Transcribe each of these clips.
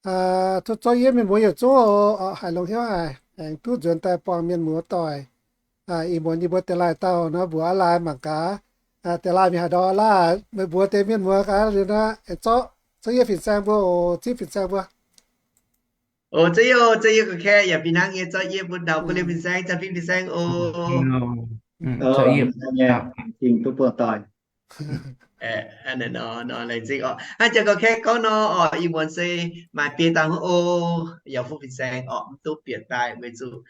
Tov zorqv yie mienh muoz yietc zungv oc, haiz longx hnyouv haic, aengx duqv nzuonx daaih buangh mienh muoz doic. Ih muonz yie mbuo deix laaih dauh nor mbuox aav lai mangc gaax, deix laaih mingh haaix ndau laaih, meih mbuox deix mienh muoz gaax liuz nor, aengx zorqv, zorqv yie fin-saeng mbuo oc, zipv fin-saeng mbuo. Oc, zorqv yie, zorqv yie ga'kaeqv yaac fih hnangv nyei, zorqv yie bun ndau guv liuz fin-saeng, caan fin fin-saeng oc. Laengz zingh duqv buangh doic. Laengz zingh oc. Hnangv jangx ga'kaeqv gorngv nor oc, ih muonz se maaih biei dangh oc, yaac fuqv fin-saeng oc, mv duqv bieqc daaih weic zuqc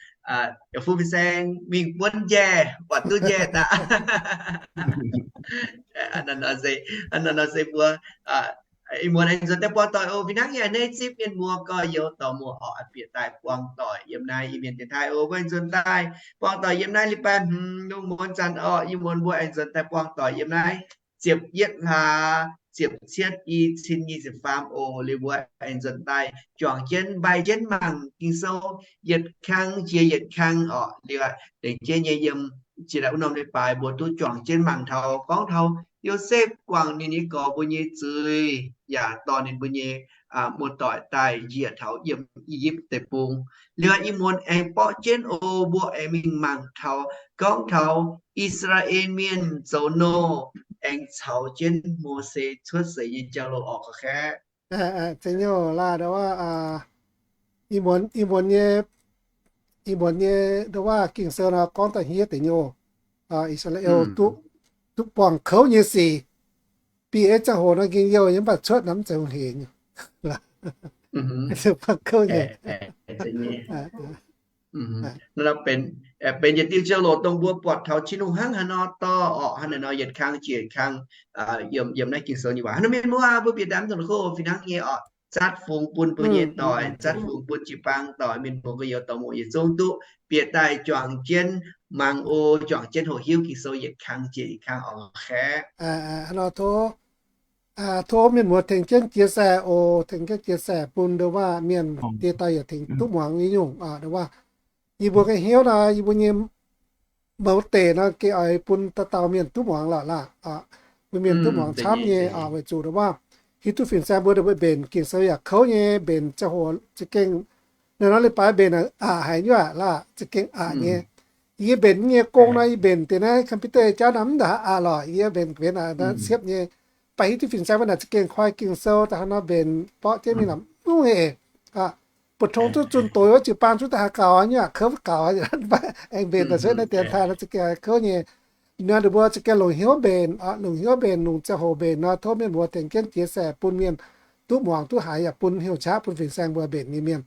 yaac fuqv fin-saeng mingh buonv njaih, buatc duqv njaih daaih. Nor se mbuo ih muonz aengx nzuonx daaih buangh doic oc. Fih hnangv nyei a'hneiv zipv mienh muoz gorx-youz dorc muoz oc, bieqc daaih buangh doic yiem naaiv Iu-Mienh dienx taaih oc. Mbuo aengx nzuonx daaih buangh doic yiem naaiv leiz-baaix hmz lungh muonz zanc oc. Ih muonz mbuo aengx nzuonx daaih buangh doic yiem naaiv ziepc yietv hlaax ziepc cietv i cin nyic ziepc faam oc. Liuz mbuo aengx nzuonx daaih juangc jienv mbaih jienv mangc Ging-Sou yietc kang jiex yietc kang oc. Liuz aqv, dengv jienv nyei yiem jiex daaih wuov norm leiz-baaix mbuo duqv juangc jienv mangc taux gorngv taux Yosepv guangc ninh nyei gorx mbuo nyei zuiz yaac dorh ninh mbuo nyei muoz-doic daaih njiec taux yiem I^yipv Deic-Bung. Liuz aqv, ih muonz aengx borqv jienv oc, mbuo aengx mingh mangc taux gorngv taux I^saa^laa^en Mienh zoux nouh aengx caux jienv Mose cuotv seix nyei jauv-louc orqc, ga'kaeqv. Zeiz nyouh laah, ih muonz, ih muonz nyei, ih muonz nyei nduov waac Ging-Sou nor gorngv daaih hniev deix nyouh, I^saa^laa^en duqv, duqv buangh kouv nyei sic. Bieqc nyei ziangh hoc nor njien-youh nyei, mv baac cuotv nor mv zeiz hungh heic nyei. Buangh kouv nyei. Benx yietc diuh jauv-louc dongh mbuo buatc taux Tin-Hungh hnangv haaix nor dorh orqc, hnangv naaiv nor yietc kang jiex yietc kang yiem naaiv Ging-Sou nyei waac. Hnangv nor mienh muoz, mbuo bieqc daaih mv dungx kouv fih hnangv nyei orqc. Zatv fungx bun mbuo nyei doic, zatv fungx bun jiu-baang doic, mienh muoz gorx-youz dorc muoz yietc zungv duqv bieqc daaih juangc jienv mangc oc, juangc jienv hoqc hiuv Ging-Sou yietc kang jiex yietc kang orqc, ga'kaeqv. Hnangv nor tov, tov mienh muoz tengx jienv chia sẻ oc, tengx jienv chia sẻ bun nduov waac mienh diex daaih yaac tengx duqv muangx nyei nyungc nduov waac. Yie mbuo ganh hnyouv nor, yie mbuo nyei mouz deic nor gengh oix bun dauh dauh mienh duqv muangx lorqc laah. Bun mienh duqv muangx camv nyei weic zuqc nduov waac hiuv duqv fin-saeng mbuo mbenc Ging-Sou yaac kouv nyei, mbenc ziangh hoc za'gengh, naaiv nor leiz-baaix mbenc aqc haic nyuoqc laah, za'gengh aqc nyei. Yie mbenc nyei gong nor, yie mbenc deix naaiv computer jauv nor mv ndaaih aqc lorqc, yie mbenc benx siepv nyei. Baac hiuv duqv fin-saeng mbuo naaic za'gengh koi Ging-Sou daaih hnangv nor mbenc borqv jienv mingh lorqc mv nyei. Buoz-tong duqv zunh doz wuov jiu-baang zungv daaih haih gaux nyuoqc, kouv gaux, aengx mbenc daaih cuotv naaiv dienx taaih nor za'gengh haih kouv nyei. Nor ninh mbuo za'gengh longc hnyouv mbenc, longc hnyouv mbenc, longc ziangh hoc mbenc nor tov mienh muoz tengx jienv jiex seix bun mienh duqv muangx duqv haiz yaac bun hnyouv qaqv bun fin-saeng mbuo mbenc nyei mienh.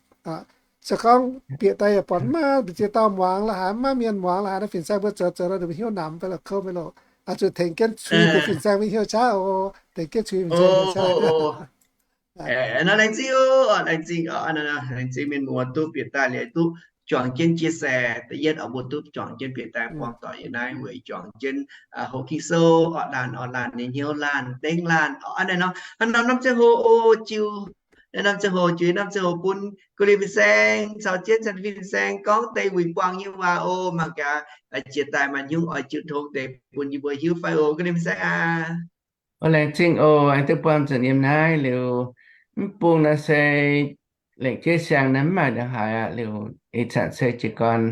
Se gorngv bieqc daaih yaac buatc maiv mbu'ziex dauh muangx la'haaix, maiv mienh muangx la'haaix, naaiv fin-saeng mbuo zoux zoux nor ninh mbuo hnyouv namx fai la'kouv maiv loc. Oix zuqc tengx jienv cui bun fin-saeng mbuo hnyouv qaqv oc. Tengx jienv cui fin-saeng hnyouv qaqv. Nor laengz zingh oc, laengz zingh, laengz zingh mienh muoz duqv bieqc daaih liuz duqv juangc jienv chia sẻ. Da'yietv oc, mbuo duqv juangc jienv bieqc daaih buangh doic yiem naaiv weic juangc jienv hoqc Ging-Sou oc, laanh oc, laanh nyei hnyouv laanh dengv laanh oc. Hnangv naaiv norm ziangh hoc oc, jiu, naaiv norm ziangh hoc, jiu norm ziangh hoc bun guv liuz fin-saeng caux jienv cen fin-saeng gorngv deix wuic buangh nyei waac oc. Mangc gaax jiex daaih maaih nyungc oix jiu tong deix bun yie mbuo hiuv fai oc, guv liuz fin-saeng aac. Laengz zingh oc, aengx duqv buangh nzunc yiem naaiv liuz, mv bung nor se lengc jeiv siang nor mv maaih ndongc haaix aqv. Liuz ih zanc se jiez gorn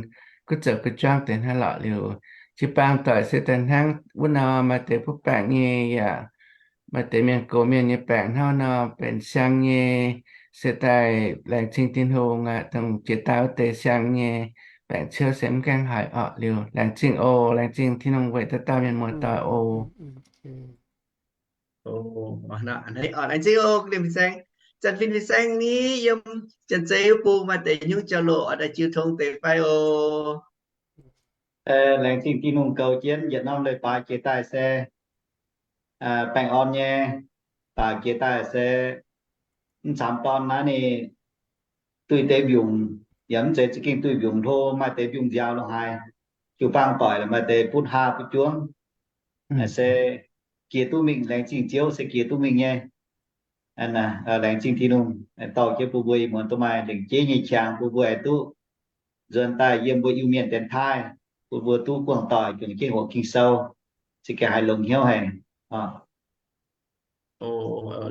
guv zoux guv juangv deix hnangv lorqc. Liuz jiu-baang doic se daaih hnangv wuov nor, maaih deix butv baengc nyei yaac maaih deix mienh gox mienh nyei baengc hnangv nor benx siang nyei, se daaih laengz zingh Tin-Hungh aqv, dongh jiex daaih wuov deix siang nyei baengc ciouv se mv gaengh haiz orqc. Liuz laengz zingh oc, laengz zingh Tin-Hungh weic dauh dauh mienh muoz-doic oc. Laengz zingh oc, guv liuz fin-saeng. Zanc fin fin-saeng ni yiem Janx-Zei wuov bung maaih deix nyungc jauv-louc oix daaih jiu tong deix fai oc. Laengz zingh Tin-Hungh goux jienv yietc norm leiz-baaix jiex daaih se baengh orn nyei, baac jiex daaih se mv camv dorn naaiv ninh duih deix mbiungc, yaac mv zeiz za'gengh duih mbiungc hlo, maaih deix mbiungc nziaaux longc haaix, jiu-baang doic maaih deix butv haa butv juov, se jiex duqv mingh. Laengz zingh Ziouv se jiex duqv mingh nyei. Laengz zingh Tin-Hungh dorh jienv bun mbuo ih muonz duqv maaih lengc jeiv nyei qangx bun mbuo aengx duqv nzuonx daaih yiem mbuo Iu-Mienh dienx taaih, bun mbuo duqv buangh doic juangc jienv hoqc Ging-Sou, se gengh haiz longx hnyouv haic.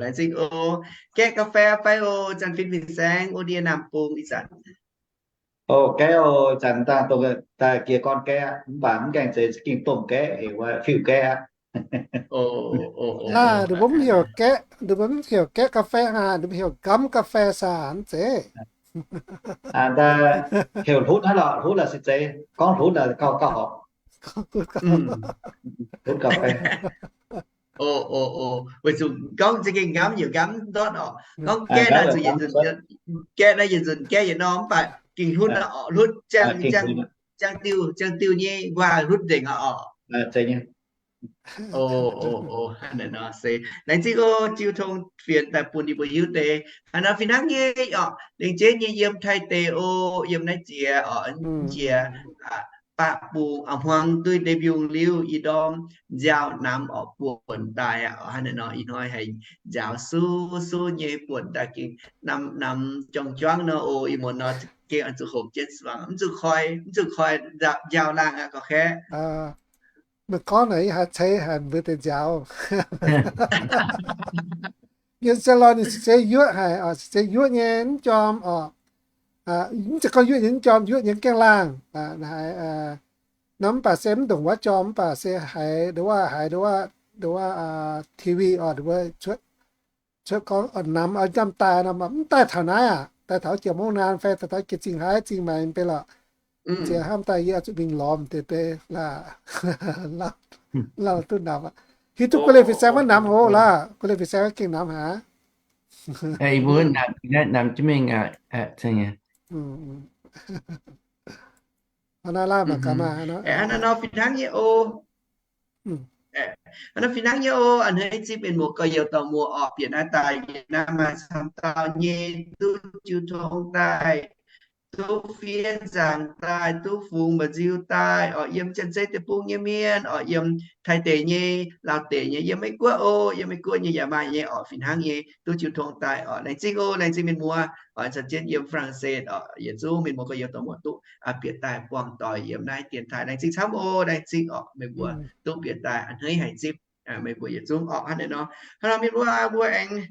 Laengz zingh oc. Gaeqv ga'fei fai oc, zanc fin fin-saeng wuov ndie naamh bung ih zanc. Oc, gaeqv oc, zanc daaih dongh daaih jiez gorn gaeqv aqv, mv baac mv gaengh zeiz za'gengh domh gaeqv heuc wuov fiuv gaeqv aqv. Naaiv ninh mbuo mv heuc gaeqv, ninh mbuo mv heuc gaeqv ga'fei hnangv, ninh mbuo heuc gamv ga'fei saah, mv zeiz? Heuc hlutv hnangv lorqc, hlutv lorqc se zeiz, gorngv hlutv lorqc gauh gauh horpc. Hlutv ga'fei. Weic zuqc gorngv za'gengh ngamv yaac ngamv ndortv oc. Gorngv gaeqv naaiv zuqc yietc nzunc, gaeqv naaiv yietc nzunc gaeqv yietc norm, mv baac gengh hlutv oc, hlutv ziangh, ziangh diuh, ziangh diuh nyei nquaah hlutv nzengc oc. Laengz zingh oc, jiu tong fienx daaih bun yie mbuo hiuv deix. Hnangv nor fih hnangv nyei oc, lengc jeiv nyei yiem Taiv deic oc, yiem naaiv jiex oc, jiex baqv bung, hmuangx duqv deix mbiungc liuz, ih ndorm nziaaux namx oc, buonc daaih aqv. Hnangv naaiv nor ih hnoi haiz nziaaux suv suv nyei buonc daaih gengh namx jorng juangv nor oc. Ih muonz nor gengh oix zuqc hoqc jienv suangx, mv zuqc koi, mv zuqc koi nziaaux laangh aqv, gorqv-kaeqv. Meih gorngv naaic yie haiz ceix haic mbuo deix nziaaux. Yiem se lorh ninh se zeiz yuoqv haic oc, se zeiz yuoqv nyei mv jorm oc. Mv zeiz gorngv yuoqv nyei mv jorm, yuoqv nyei gaengh laangh. Naaiv mv baac se mv ndongc wuov jorm, mv baac se haiz nduov haiz nduov TV oc, nduov cuotv, cuotv gorngv oix namx oix njamv daaih nor, mv daaih taux naaiv aqv, daaih taux jiex mungv naaiv fai daaih taux jiex zingh haaix zingh maengx mv bei lorqc. Ziex hnamv daaih yie oix zuqc mingh lorz deix bei laaix, lauh duqv namx aqv. Hiuv duqv guei leiz fin-saeng wuov namx oc laaix, guei leiz fin-saeng wuov gengh namx haic. Mbuo namx jienv mingh aqv. Hnangv naaiv laaix mangc gaax maah. Hnangv nor fih hnangv nyei oc. Hnangv nor fih hnangv nyei oc. A'hneiv zipv mienh muoz gorx-youz dorh muoz orqc, bieqc naaiv daaih, bieqc naaiv maaih camv dauh nyei duqv jiu tong daaih, duqv fiev nzaangc daaih, duqv fungx mba'nziu daaih oc. Yiem Janx-Zei Deic-Bung nyei mienh oc, yiem Taiv deic nyei, Laauv deic nyei, yiem Meiv Guoqv oc, yiem Meiv Guoqv nyei yaac maaih nyei oc. Fih hnangv nyei duqv jiu tong daaih oc. Laengz zingh oc, laengz zingh mienh muoz oc. Caux jienv yiem Faa^lang^se oc, yietc zungv mienh muoz gorx-youz dorh muoz duqv bieqc daaih buangh doic yiem naaiv dienx taaih. Laengz zingh camv oc, laengz zingh oc. Meih mbuo duqv bieqc daaih a'hneiv haic zipv meih mbuo yietc zungv oc. Hnangv naaiv nor, hnangv nor mienh muoz mbuo aengx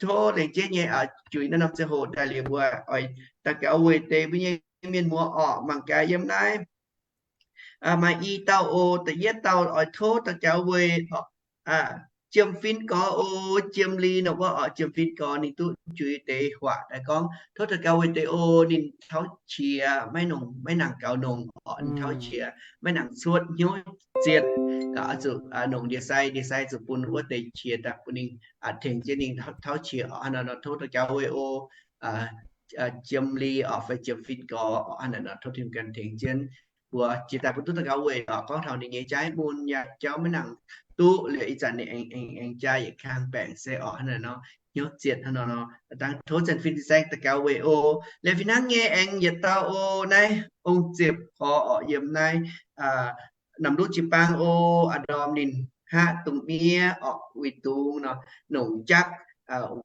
tov lengc jeiv nyei oc, juix naaiv norm ziangh hoc daaih liuz mbuo oix daux gaux weic deix mbuo nyei mienh muoz orqc. Mangc gaax yiem naaiv maaih i dauh oc. Da'yietv dauh oix tov daux gaux weic Jiem Fin Gorx oc, Jiem Li nor wuov oc. Jiem Fin Gorx ninh duqv juix deix huaac daaih gorngv tov daux gaux weic deix oc, ninh tauv qiex maiv nongc, maiv nangc gaux nongc oc. Ninh tauv qiex maiv nangc cuotv, hnyouv zietc, oix zuqc nongc ndie-sai, ndie-sai zuqc bun wuov deix qiex daaih bun ninh, tengx jienv ninh tauv qiex oc. Hnangv naaiv nor tov daux gaux weic oc. Jiem Li oc fai Jiem Fin Gorx oc, hnangv naaiv nor tov Tin-Hungh ganh tengx jienv mbuo jiex daaih bun duqv daux gaux weic oc. Gorngv taux ninh nyei jaaix mun yaac jauv maiv nangc duqv liuz, ih zanc ninh aengx, aengx, aengx jaa yietc kang baengc se oc. Hnangv naaiv nor hnyouv zietc hnangv nor nor, dangh tov Janx-Fin Fin-Saeng daux gaux weic oc. Liuz fih hnangv nyei aengx yietc dauh oc, naaiv ong-ziepc gorx oc, yiem naaiv Namx Luv Jiu-Baang oc. A'ndorm ninh hngaqv dungz miev oc, weic dungz nor nongc jaqv,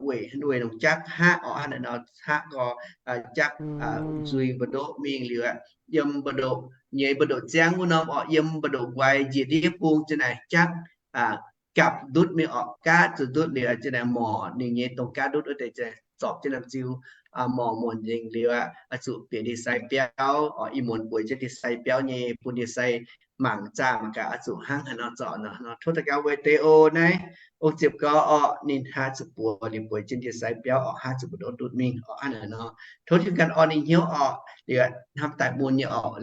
weic, weic nongc jaqv hngaqv oc. Hnangv naaiv nor hngaqv nqoi jaqv nzuih mbu'ndoqv mingh liuz aqv, yiem mbu'ndoqv, nyei mbu'ndoqv ziangv wuov norm oc, yiem mbu'ndoqv nqoi njiec ndiev bung ziang naaic jaqv gapv ndutv mingh oc. Gaav zuqc ndutv liuz ziang naaic morc ninh nyei dongh gaav ndutv wuov deix ziang naaic zorpc jienv norm ziu morc muonc nzengc liuz aqv, oix zuqc bieqc ndie-sai biauv oc. Ih muonz bueix jienv ndie-sai biauv nyei, bun ndie-sai mangc zaah mangc gaax oix zuqc hnangv haaix nor zorc nor. Tov daux gaux weic deix oc. Naaiv ong-ziepc gorx oc, ninh haaix zuqc buoz, ninh bueix jienv ndie-sai biauv oc, haaix zuqc mbu'ndoqv ndutv mingh oc. Hnangv naaiv nor tov Tin-Hungh ganh orn ninh hnyouv oc. Liuz hnamv daaih mun nyei oc,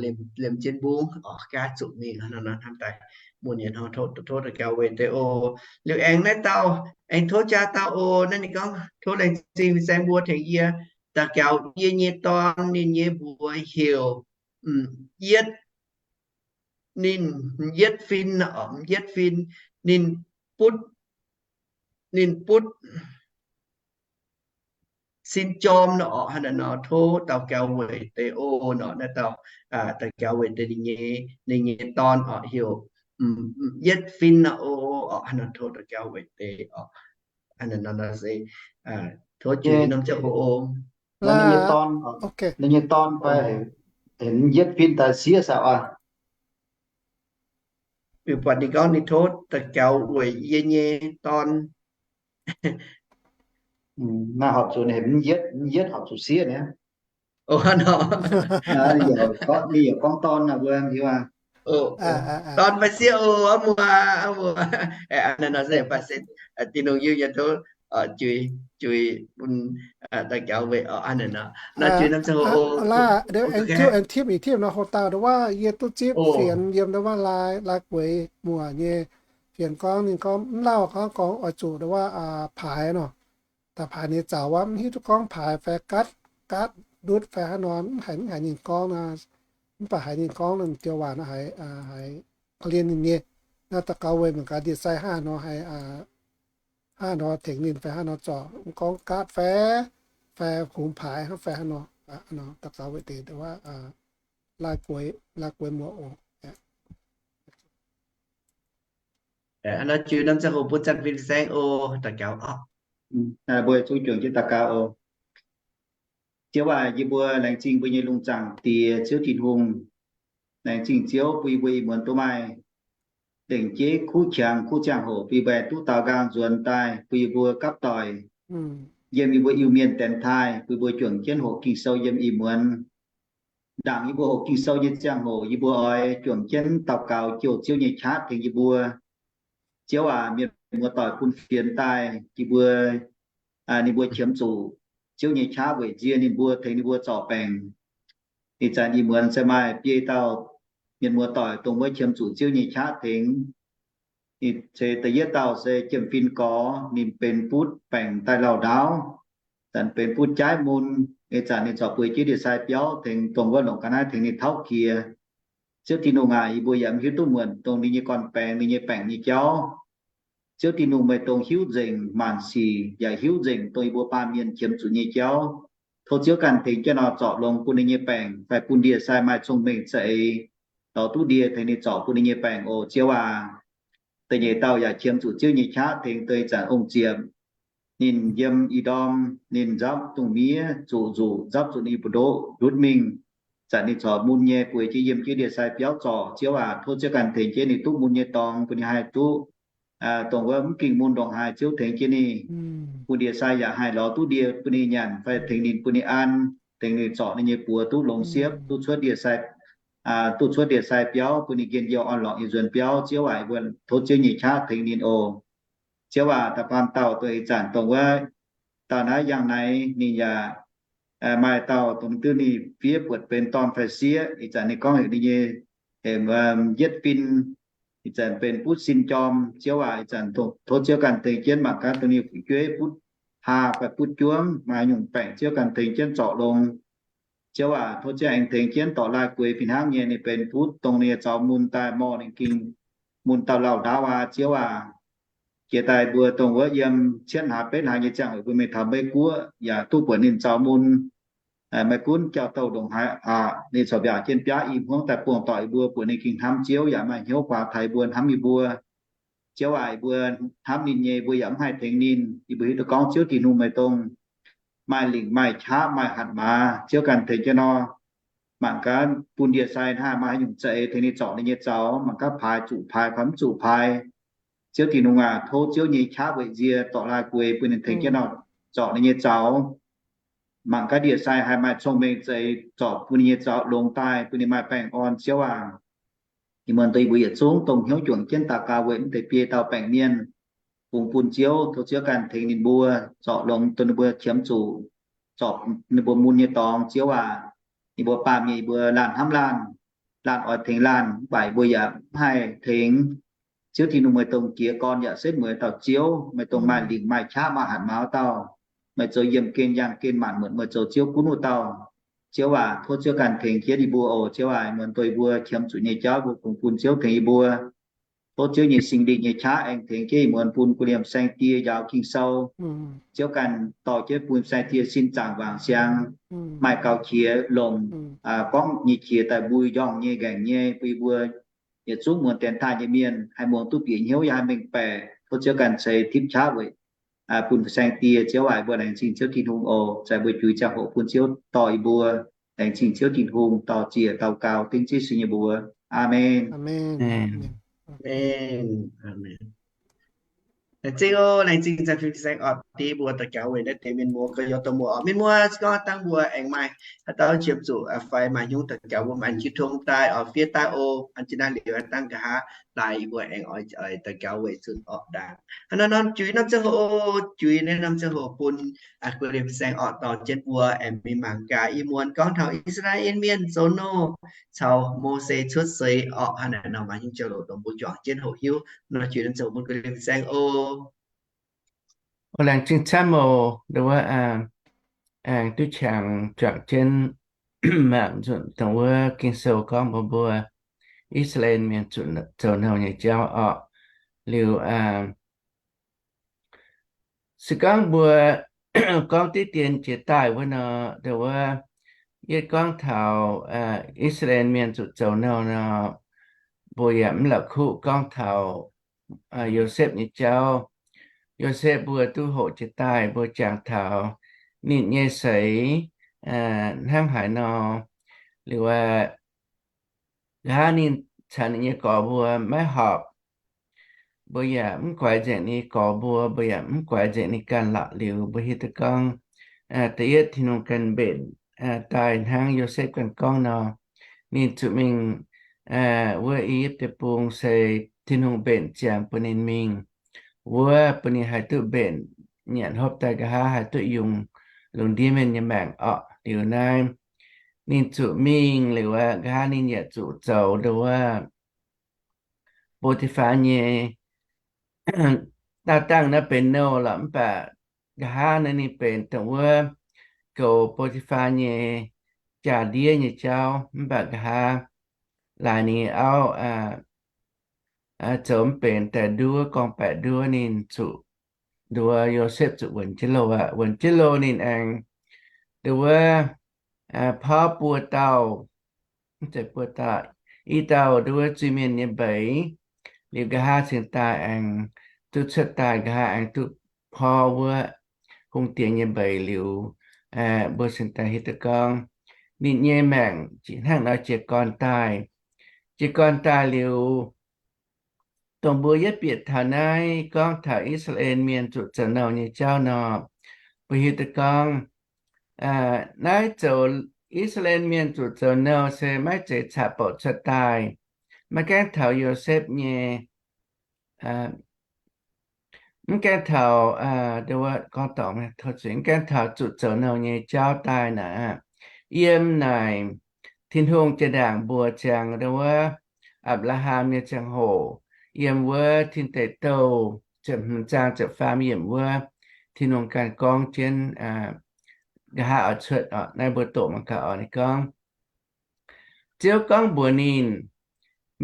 liemh jienv mbungv oc, gaav zuqc mingh hnangv nor. Hnamv daaih mun nyei nor, tov daux gaux weic deix oc. Liuz aengx naaiv dauh, aengx tov jaa dauh oc. Naaiv ninh gorngv, tov laengz zingh fin-saeng mbuo tengx yie daux gaux. Yie nyei dorn ninh nyei mbuox heuc Yietv, ninh Yietv Fin oc, Yietv Fin. Ninh butv, ninh butv sin jorm nor oc. Hnangv naaiv nor tov daux gaux weic deix oc. Nor naaiv dauh daux gaux weic deix ninh nyei, ninh nyei dorn oc, heuc Yietv Fin nor oc. Hnangv naaiv nor tov daux gaux weic deix oc. Hnangv naaiv nor se tov juix norm ziangh hoc oc. Ninh nyei dorn, ninh nyei dorn fai heuc Yietv Fin daaih siev saah oc? Mv buatc ninh gorngv ninh tov daux gaux weic yie nyei dorn. Naaiv horpc zuqc hemx yietv, yietv horpc zuqc sieqv niaa. Ninh yaac gorngv dorn nor mbuo hiuv aqv. Dorn fai sieqv oc, muoz, muoz. Aa, nor se baac se Tin-Hungh yie tov juix, juix bun daux gaux weic nor, nor juix norm ziangh hoc oc. Aengx tipv, aengx tipv nor, hoc dauh ndau wuov yie duqv zipv fienx yiem ndau wuov Lai, Lai Gueix muoc nyei fienx gorngv, ninh gorngv mv lauh gorngv, gorngv oix zuqc ndau wuov paaix nor. Daaih paaix ninh zaux wuov, mv hiuv duqv gorngv paaix fai gaatv, gaatv ndutv fai hnangv nor, mv haiz, mv haiz ninh gorngv nor. Mv baac haiz ninh gorngv nor, joux waac nor haiz, haiz korv-lienh ninh nyei. Naaiv daux gaux weic mangc gaax ndie-sai hnangv haaix nor haiz, hnangv haaix nor tengx ninh fai hnangv haaix nor zorc, mv gorngv gaatv fai, fai hungx paaix hnangv fai hnangv nor. Daux gaux weic deix wuov, Lai Gueix, Lai Gueix muoc oc. Aa, nor juix norm ziangh hoc bun Zanh Fin saeng oc, daux gaux oc. Mbuo zungv juangc jienv daux gaux oc. Ziouv aac, yie mbuo laengz zingh mbuo nyei lungh zaangc Diex Ziouv Tin-Hungh. Laengz zingh Ziouv bun yie mbuo ih muonz duqv maaih lengc jeiv kuv qangx kuv ziangh hoc bun yie mbuo duqv daaux nqaang nzuonx daaih, bun yie mbuo gapv doic yiem yie mbuo Iu-Mienh dienx taaih, bun yie mbuo juangc jienv hoqc Ging-Sou yiem ih muonz. Ndaangc yie mbuo hoqc Ging-Sou nyei ziangh hoc, yie mbuo oix juangc jienv daux gaux jouh Ziouv nyei qaqv tengx yie mbuo. Ziouv aac, mienh muoz-doic bun fienx daaih, yie mbuo, ninh mbuo qiemx zuqc Ziouv nyei qaqv weic nzie ninh mbuo, tengx ninh mbuo zorc baengc. Ih zanc ih muonz se maaih biei dauh mienh muoz-doic dongh wuov qiemx zuqc Ziouv nyei qaqv tengx. Ih ceix da'yietv dauh se Jiem Fin Gorx, ninh benx butv baengc daaih lauh ndaauv, zanc benx butv jaaiv mun. Ih zanc ninh corc bueix jienv ndie-sai biauv tengx dongh wuov longc ga'naaiv tengx ninh tauv jiex. Ziouv Tin-Hungh aac, yie mbuo yaac mv hiuv duqv muonc dongh ninh nyei gorn-baengx, ninh nyei baengc nyei jauv. Ziouv Tin-Hungh, meih dongh hiuv nzengc maanc sic yaac hiuv nzengc dongh yie mbuo baamh mienh qiemx zuqc nyei jauv. Tov Ziouv ganh tengx jienv nor zorc longx bun ninh nyei baengc fai bun ndie-sai maaih cong-mengh za'eix lorz duqv ndie tengx ninh zorc bun ninh nyei baengc oc, Ziouv aac. Da'nyeic dauh yaac qiemx zuqc Ziouv nyei qaqv tengx deix zanc ong-ziepc. Ninh yiem ih ndorm ninh nzapv dungz miev zuqc nzuqc, nzapv zuqc ninh mbu'ndoqv ndutv mingh. Zanc ninh corc mun nyei bueix jienv yiem jienv ndie-sai biauv zorc, Ziouv aac, tov Ziouv ganh tengx jienv ninh duqv mun nyei dorngx bun ninh haih duqv dongh wuov mv ging mun ndongc haaix Ziouv tengx jienv ninh. Bun ndie-sai yaac haih lorz duqv ndie bun ninh nyanc fai tengx ninh bun ninh an, tengx ninh zorc ninh nyei buoz duqv longx siepv, duqv cuotv ndie-sai, duqv cuotv ndie-sai biauv bun ninh njien youh orn-lorqc nyei nzuonx biauv, Ziouv aac, mbuo tov Ziouv nyei qaqv tengx ninh oc. Ziouv aac, da'faam dauh dongh ih zanc dongh wuov dauh naaiv yangh naaiv ninh yaac maaih dauh dongh duqv ninh fiev buatc benx dorn fai sieqv. Ih zanc ninh gorngv heuc ninh nyei yietv fin, ih zanc benx butv sin jorm. Ziouv aac, ih zanc tov Ziouv ganh tengx jienv mangc gaax dongh ninh fu'jueiv butv haa fai butv juov maaih nyungc baengc, Ziouv ganh tengx jienv zorc longx. Ziouv aac, tov Ziouv aengx tengx jienv dorc Lai Gueix fih hnangv nyei, ninh benx butv dongh ninh nyei zaux mun daaih morh ninh ging mun dauh lauh ndaauv aqv, Ziouv aac. Jiex daaih mbuo dongh wuov yiem cietv hlaax betv hlaax nyei ziangh hoc mbuo mingh taux Meiv Guoqv yaac duqv buatc ninh zaux mun. Maiv gunv jauv-douh ndongc haaix aqv, ninh corc mbiaauc jienv biaav i hmuangv daaih buangh doic yie mbuo, buatc ninh ging hnamv Ziouv yaac maaih hnyouv guaax taux yie mbuo, hnamv yie mbuo. Ziouv aac, yie mbuo hnamv ninh nyei, mbuo yaac mv haih tengx ninh. Yie mbuo hiuv duqv gorngv Ziouv Tin-Hungh meih dongh maaih lingc maaih qaqv maaih hatc maaz, Ziouv ganh tengx jienv nor. Mangc gaax bun ndie-sai hnangv haaix maaih haaix nyungc za'eix tengx ninh zorc ninh nyei zaux, mangc gaax paaix zuqc paaix fai mv zuqc paaix. Ziouv Tin-Hungh aac, tov Ziouv nyei qaqv weic nzie dorc Lai Gueix bun ninh tengx jienv nor zorc ninh nyei zaux. Mangc gaax ndie-sai haih maaih cong-mengh za'eix zorc bun ninh nyei zaux longx daaih bun ninh maaih baengh orn, Ziouv aac. Ih muonz deix mbuo yietc zungv dongh hnyouv juangc jienv daux gaux weic mv deix biei dauh baengc mienh, fungx bun Ziouv, tov Ziouv ganh tengx ninh mbuo zorc longx dongh ninh mbuo qiemx zuqc, zorc ninh mbuo mun nyei dorngx, Ziouv aac. Ninh mbuo baamh mienh yie mbuo laanh hnamv laanh, laanh oix tengx laanh, mv baac yie mbuo yaac mv haih tengx. Ziouv Tin-Hungh, meih dongh jiez gorn yaac setv mueiz dauh Ziouv, meih dongh maaih lingc maaih qaqv maaih hatc maaz wuov dauh. Meih zoux yiemh gen yangh gen maanc muotc, meih zoux Ziouv gunv wuov dauh. Ziouv aac, tov Ziouv ganh tengx jienv yie mbuo oc. Ziouv aac, ih muonz dongh yie mbuo qiemx zuqc nyei jauv mbuo fungx bun Ziouv tengx yie mbuo. Tov Ziouv nyei Singx Lingh nyei qaqv aengx tengx jienv ih muonz bun gu'nyuoz saeng-die njaaux Ging-Sou. Ziouv ganh dorh jienv bun saeng-die sin zaangc wangc siang, maaih gaux qiex longc, gorngv nyei qiex daaih mbui njorngh nyei nqaengc nyei, bun yie mbuo yietc zungv muonz dienx taaih nyei mienh haih muangx duqv bieqc hnyouv yaac haih mengh baeqc. Tov Ziouv ganh ceix tipv qaqv weic bun saeng-die. Ziouv aac, mbuo laengz zingh Ziouv Tin-Hungh oc. Zai mbuo juix ziangh hoc bun Ziouv dorh yie mbuo. Laengz zingh Ziouv Tin-Hungh, dorh ziec daux gaux dengv Ziouv Yesu nyei mbuox. Aamen. Laengz zingh oc, laengz zingh Zaangc Fin Fin Saeng orqc, dengv mbuo daux gaux weic naaiv deix mienh muoz gorx-youz domh muoz oc. Mienh muoz se gorngv dangh mbuo aengx maaih haaix dauh qiemx zuqc fai maaih hnyungv daux gaux, mbuo maaih jiu tong daaih oc, fiev daaih oc. An jienv naaiv liuz dangh nqa'haav daaih mbuo aengx oix daux gaux weic zuqc orqc ndaangc. Hnangv naaiv norm juiz norm ziangh hoc, juiz naaiv norm ziangh hoc bun Guv Lien Fin Saeng orqc dorh jienv mbuo aengx mingh mangc gaax ih muonz gorngv taux I^saa^laa^en Mienh zoux nouh caux Mose cuotv seix orqc. Hnangv naaiv nor maaih hnyungv jauv-louc dongh mbuo juangc jienv hoqc hiuv. Nor juiz norm ziangh hoc bun Guv Lien Fin Saeng oc. Laengz zingh camv oc, ndau wuov aengx duqv qangx juangc jienv mangc nzunc dongh wuov Ging-Sou gorngv mbuox mbuo I^saa^laa^en Mienh zuqc zoux nouh nyei jauv orqc. Liuz se gorngv mbuo gorngv diqv dien jiex daaih wuov nor, ndau wuov yietv gorngv taux I^saa^laa^en Mienh zuqc zoux nouh nor, mbuo yaac mv la'kuqv gorngv taux Yosepv nyei jauv. Yosepv mbuo duqv hoqc jiex daaih mbuo jangx taux ninh nyei seix hnangv haaix nor. Liuz aqv, nqa'haav ninh caux ninh nyei gorx mbuo maiv horpc, mbuo yaac mv guaix nzengc ninh nyei gorx mbuo, mbuo yaac mv guaix nzengc ninh ganh lorqc. Liuz mbuo hiuv duqv gorngv da'yietv Tin-Hungh ganh mbenc daaih hnangv Yosepv ganh gorngv nor, ninh zuqc mingh wuov I^yipv Deic-Bung se Tin-Hungh mbenc ziangx bun ninh mingh wuov, bun ninh haih duqv mbenc nyanc hopv daaih nqa'haav haih duqv yungz lungh ndiev mienh nyei maengc orqc. Liuz naaiv ninh zuqc mingh liuz aqv, nqa'haav ninh yaac zuqc zoux ndau wuov Bo^ti^faa nyei, daauh dangh naaiv benx nouh lorqc, mv baac nqa'haav naaiv ninh benx dongh wuov goux Bo^ti^faa nyei jaa-ndiev nyei jauv. Mv baac nqa'haav laaix ninh auv zoux mv benx daaih nduov, gorngv-baeqc nduov, ninh zuqc nduov, Yosepv zuqc wuonx jienv loh aqv. Wuonx jienv loh ninh aengx ndau wuov porv buo dauh, mv zeiz buo dauh, i dauh ndau wuov zuiz-mienh nyei mbeix. Liuz nqa'haav cingx daaih aengx duqv cuotv daaih, nqa'haav aengx duqv porv wuov hungh diex nyei mbeix liuz, mbuo cingx daaih hiuv duqv gorngv ninh nyei maengc hnangv nor jiez gorn daaih. Jiez gorn daaih liuz, dongh mbuo yietv bieqc taux naaiv gorngv taux I^saa^laa^en Mienh zuqc zoux nouh nyei jauv nor, mbuo hiuv duqv gorngv naaiv zoux, I^saa^laa^en Mienh zuqc zoux nouh se maiv zeiz caqv-bouc cuotv daaih. Maiv gaengh taux Yosepv nyei, mv gaengh taux, gorngv dorngc, mv gaengh taux zuqc zoux nouh nyei jauv daaih naaic, yiem naaic Tin-Hungh jaa-ndaangc mbuox ziangx ndau wuov Apc^laa^ham nyei ziangh hoc, yiem wuov Tin Deic Douh ziepc hmz zaang ziepc faam yiemc wuov, Tin-Hungh ganh gorngv jienv nqa'haav oix cuotv orqc. Naaiv mbuo doqc mangc gaax orqc. Ninh gorngv, Ziouv gorngv mbuox ninh,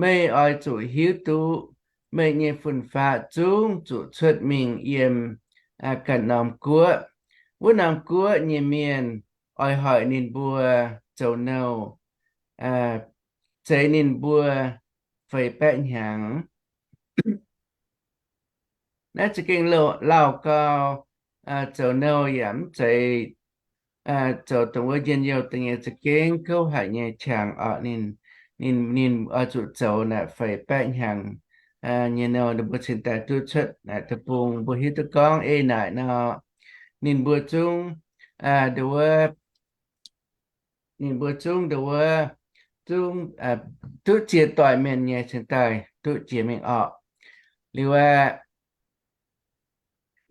Meih oix zuqc hiuv duqv meih nyei fun-faqv zungv zuqc cuotv mingh yiem ganh norm guoqv. Wuov norm guoqv nyei mienh oix hoic ninh mbuo zoux nouh, zeix ninh mbuo feix baeqv hnyangx. Naaiv za'gengh lauh gau, zoux nouh yaac mv zeiz zoux dongh wuov njien-youh da'nyeic za'gengh kouv haic nyei qangx orqc. Ninh, ninh, ninh oix zuqc zoux naaic feix baeqv hnyangx nyei nouh, ninh mbuo cingx daaih duqv cuotv naaic deic-bung. Mbuo hiuv duqv gorngv ei naaic nor, ninh mbuo zungv, ndau wuov, ninh mbuo zungv ndau wuov, zungv duqv ziex doic mienh nyei cingx daaih duqv jiex mingh orqc. Liuz aqv,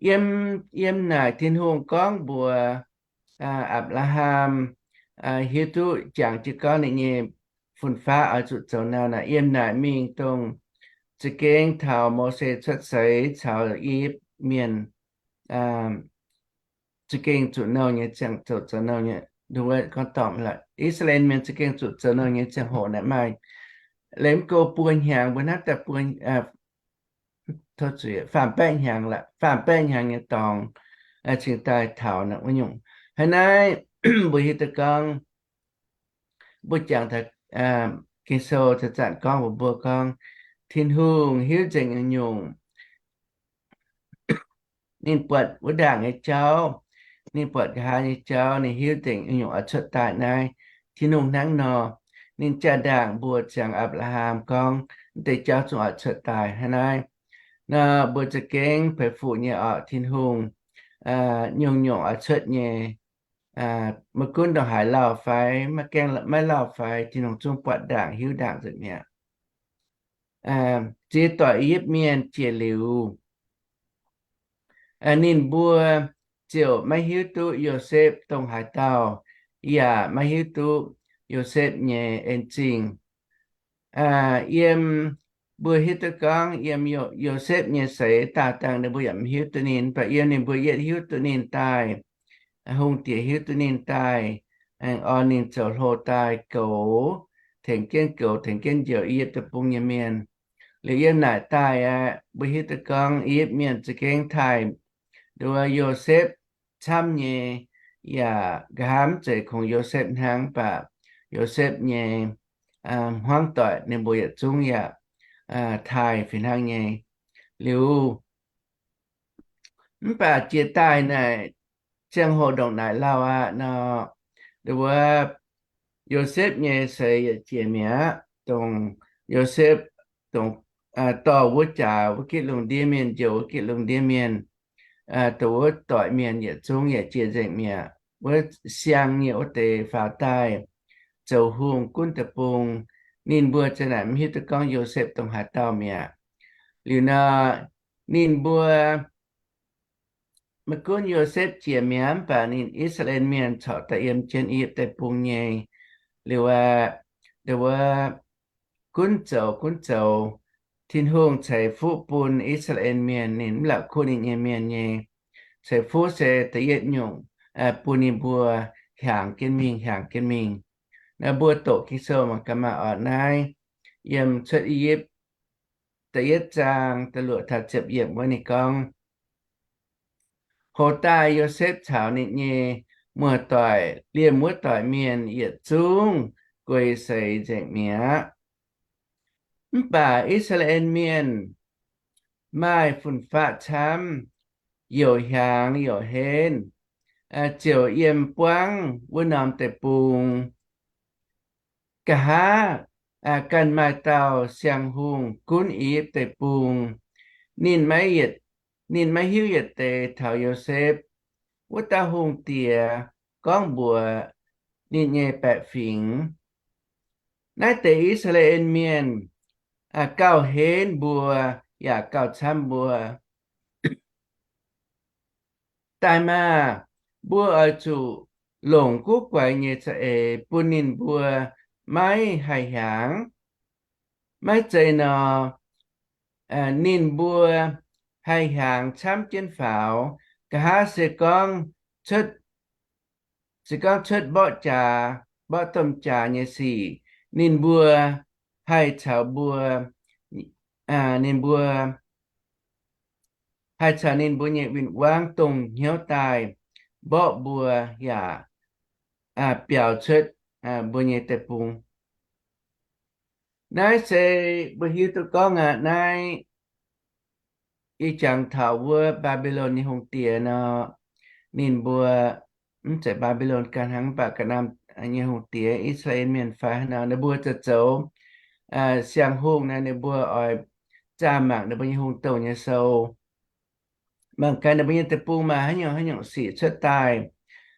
yiem, yiem naaic Tin-Hungh gorngv mbuox Apc^laa^ham hiuv duqv jangx jienv gorngv ninh nyei fun-faqv oix zuqc zoux nouh naaic, yiem naaic mingh dongh za'gengh taux Mose cuotv seix caux I^yipv Mienh za'gengh zuqc nouh nyei ziangh, zoux, zoux nouh nyei, gorngv dorngc, I^saa^laa^en Mienh za'gengh zuqc zoux nouh nyei ziangh hoc naaic maaih, liemh go buo hnyangx, mbuo hnamv daaih buo, tov zuiz, faam baeqv hnyangx lorqc, faam baeqv hnyangx nyei dorngx cingx daaih taux naaic wuov nyungc. Hnangv naaiv mbuo hiuv duqv gorngv, mbuo jangx taux Ging-Sou zanc-zanc gorngv mbuox mbuo gorngv, Tin-Hungh hiuv nzengc nyungc-nyungc. Ninh buatc wuov ndaangc nyei jauv, ninh buatc nqa'haav nyei jauv, ninh hiuv nzengc nyungc-nyungc oix cuotv daaih naaiv. Tin-Hungh hnangv nor, ninh jaa-ndaangc mbuox ziangx Apc^laa^ham gorngv, mv deix jauv zungv oix cuotv daaih hnangv naaiv. Nor mbuo za'gengh peix fuqv nyei orqc, Tin-Hungh nyungc-nyungc oix cuotv nyei. Maiv gunv ndongc haaix lauh fai maiv gaengh maiv lauh fai, Tin-Hungh zungv buatc ndaangc hiuv ndaangc nzengc mi'aqv. Ziex doic I^yipv Mienh jiex liuz, ninh mbuo ziouc maiv hiuv duqv Yosepv dongh haaix dauh, yaac maiv hiuv duqv Yosepv nyei en zingh. Yiem, mbuo hiuv duqv gorngv yiem Yosepv nyei seix daauh dangh ninh mbuo yaac maiv hiuv duqv ninh, mv baac yiem ninh mbuo yietv hiuv duqv ninh daaih, hungh diex hiuv duqv ninh daaih, aengx orn ninh zoux hlo daaih goux, tengx jienv goux tengx jienv njoux I^yipv Deic-Bung nyei mienh. Liuz yiem naaic daaih aeqv, mbuo hiuv duqv gorngv I^yipv Mienh za'gengh taaih nduov Yosepv camv nyei, yaac nqa'haav mv zeiz kungx Yosepv hnangv, mv baac Yosepv nyei hmuangv doic ninh mbuo yietc zungv yaac taaih fih hnangv nyei. Liuz, mv baac jiex daaih naaic, ziangh hoc ndongc naaic lauh aqv nor, nduov Yosepv nyei seix yietc jiex mi'aqv, dongh Yosepv, dongh dorh wuov jaax wuov gitv lungh ndiev mienh, njoux wuov gitv lungh ndiev mienh, dongh wuov doic mienh yietc zungv yietc jiex nzengc mi'aqv. Wuov siang nyei wuov deix faaux daaih zoux hungh gunv deic-bung. Ninh mbuo ziang naaic mv hiuv duqv gorngv Yosepv dongh haaix dauh mi'aqv. Liuz nor, ninh mbuo maiv gunv Yosepv jiex mi'aqv, mv baac ninh I^saa^laa^en Mienh corc daaih yiem jienv I^yipv Deic-Bung nyei. Liuz aqv, nduov gunv zoux gunv zoux, Tin-Hungh ceix fuqv bun I^saa^laa^en Mienh, ninh mv la'kuqv ninh nyei mienh nyei. Ceix fuqv se da'yietv nyungc, bun ninh mbuo hiaangx jienv mingh, hiaangx jienv mingh. Naaiv mbuo doqc Ging-Sou mangc gaax maah, orqc, naaiv yiem Cuotv I^yipv da'yietv zaang da'luoqc taux ziepc yiemc wuov ninh gorngv, Hoc daaih Yosepv caux ninh nyei muoz-doic liemh wuov doic mienh yietc zungv guei seix nzengc mi'aqv. Mv baac I^saa^laa^en Mienh maaih fun-faqv camv, youc hiaangx youc henv, ziouc yiem buangv wuov norm deic-bung. Nqa'haav ganh maaih dauh siang-hungh gunv I^yipv Deic-Bung. Ninh maiv, ninh maiv hiuv yietc deix taux Yosepv. Wuov dauh hungh diex gorngv mbuox ninh nyei baeqc fingx, Naaiv deix I^saa^laa^en Mienh gauh henv mbuo yaac gauh camv mbuo. Daaih maah! Mbuo oix zuqc longc guv guaix nyei za'eix bun ninh mbuo maiv haih hiaangx. Maiv zeiz nor, ninh mbuo haih hiaangx camv jienv faaux. Nqa'haav se gorngv cuotv, se gorngv cuotv mborqv jaax, mborqv domh jaax nyei sic, ninh mbuo haih caux mbuo, ninh mbuo haih caux ninh mbuo nyei win-wangv dongh hnyouv daaih mborqv mbuo yaac biaux cuotv mbuo nyei deic-bung. Naaiv se mbuo hiuv duqv gorngv aqv. Naaiv ih jangx taux wuov Mbaa^mbi^lon nyei hungh diex nor, ninh mbuo, mv zeiz Mbaa^mbi^lon ganh hnangv, mv baac ga'naaiv nyei hungh diex, I^saa^laa^en Mienh fai haaix nor, ninh mbuo zoux zoux siang-hungh naaiv, ninh mbuo oix zaah mangc ninh mbuo nyei hungh douh nyei sou, mangc gaax ninh mbuo nyei deic-bung maaih haaix nyungc haaix nyungc sic cuotv daaih,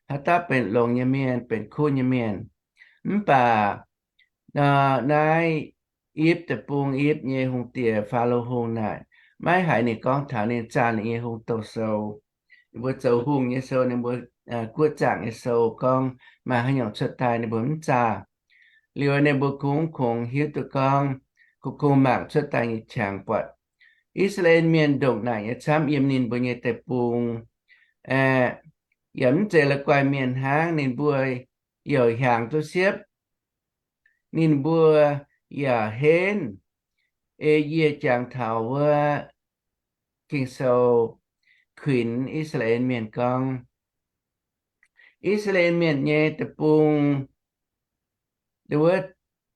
haaix dauh benx longx nyei mienh, benx kuv nyei mienh. Mv baac nor, naaiv I^yipv Deic-Bung, I^yipv nyei hungh diex, Faalo Hungh naaic, maiv haiz ninh gorngv taux ninh zaah ninh nyei hungh douh sou. Ninh mbuo zoux hungh nyei sou, ninh mbuo guoqv zaangc nyei sou gorngv maaih haaix nyungc cuotv daaih, ninh mbuo mv zaah. Liuz ninh mbuo kungx, kungx hiuv duqv gorngv, kungx, kungx mangc cuotv daaih nyei qangx buatc I^saa^laa^en Mienh ndongc naaic nyei camv yiem ninh mbuo nyei deic-bung. Aeqv, yaac mv zeiz la'guaih mienh hnangv, ninh mbuo youc hiaangx duqv siepv, ninh mbuo yaac henv. Ei yie jangx taux wuov Ging-Sou kuinx I^saa^laa^en Mienh gorngv, I^saa^laa^en Mienh nyei deic-bung, wuov,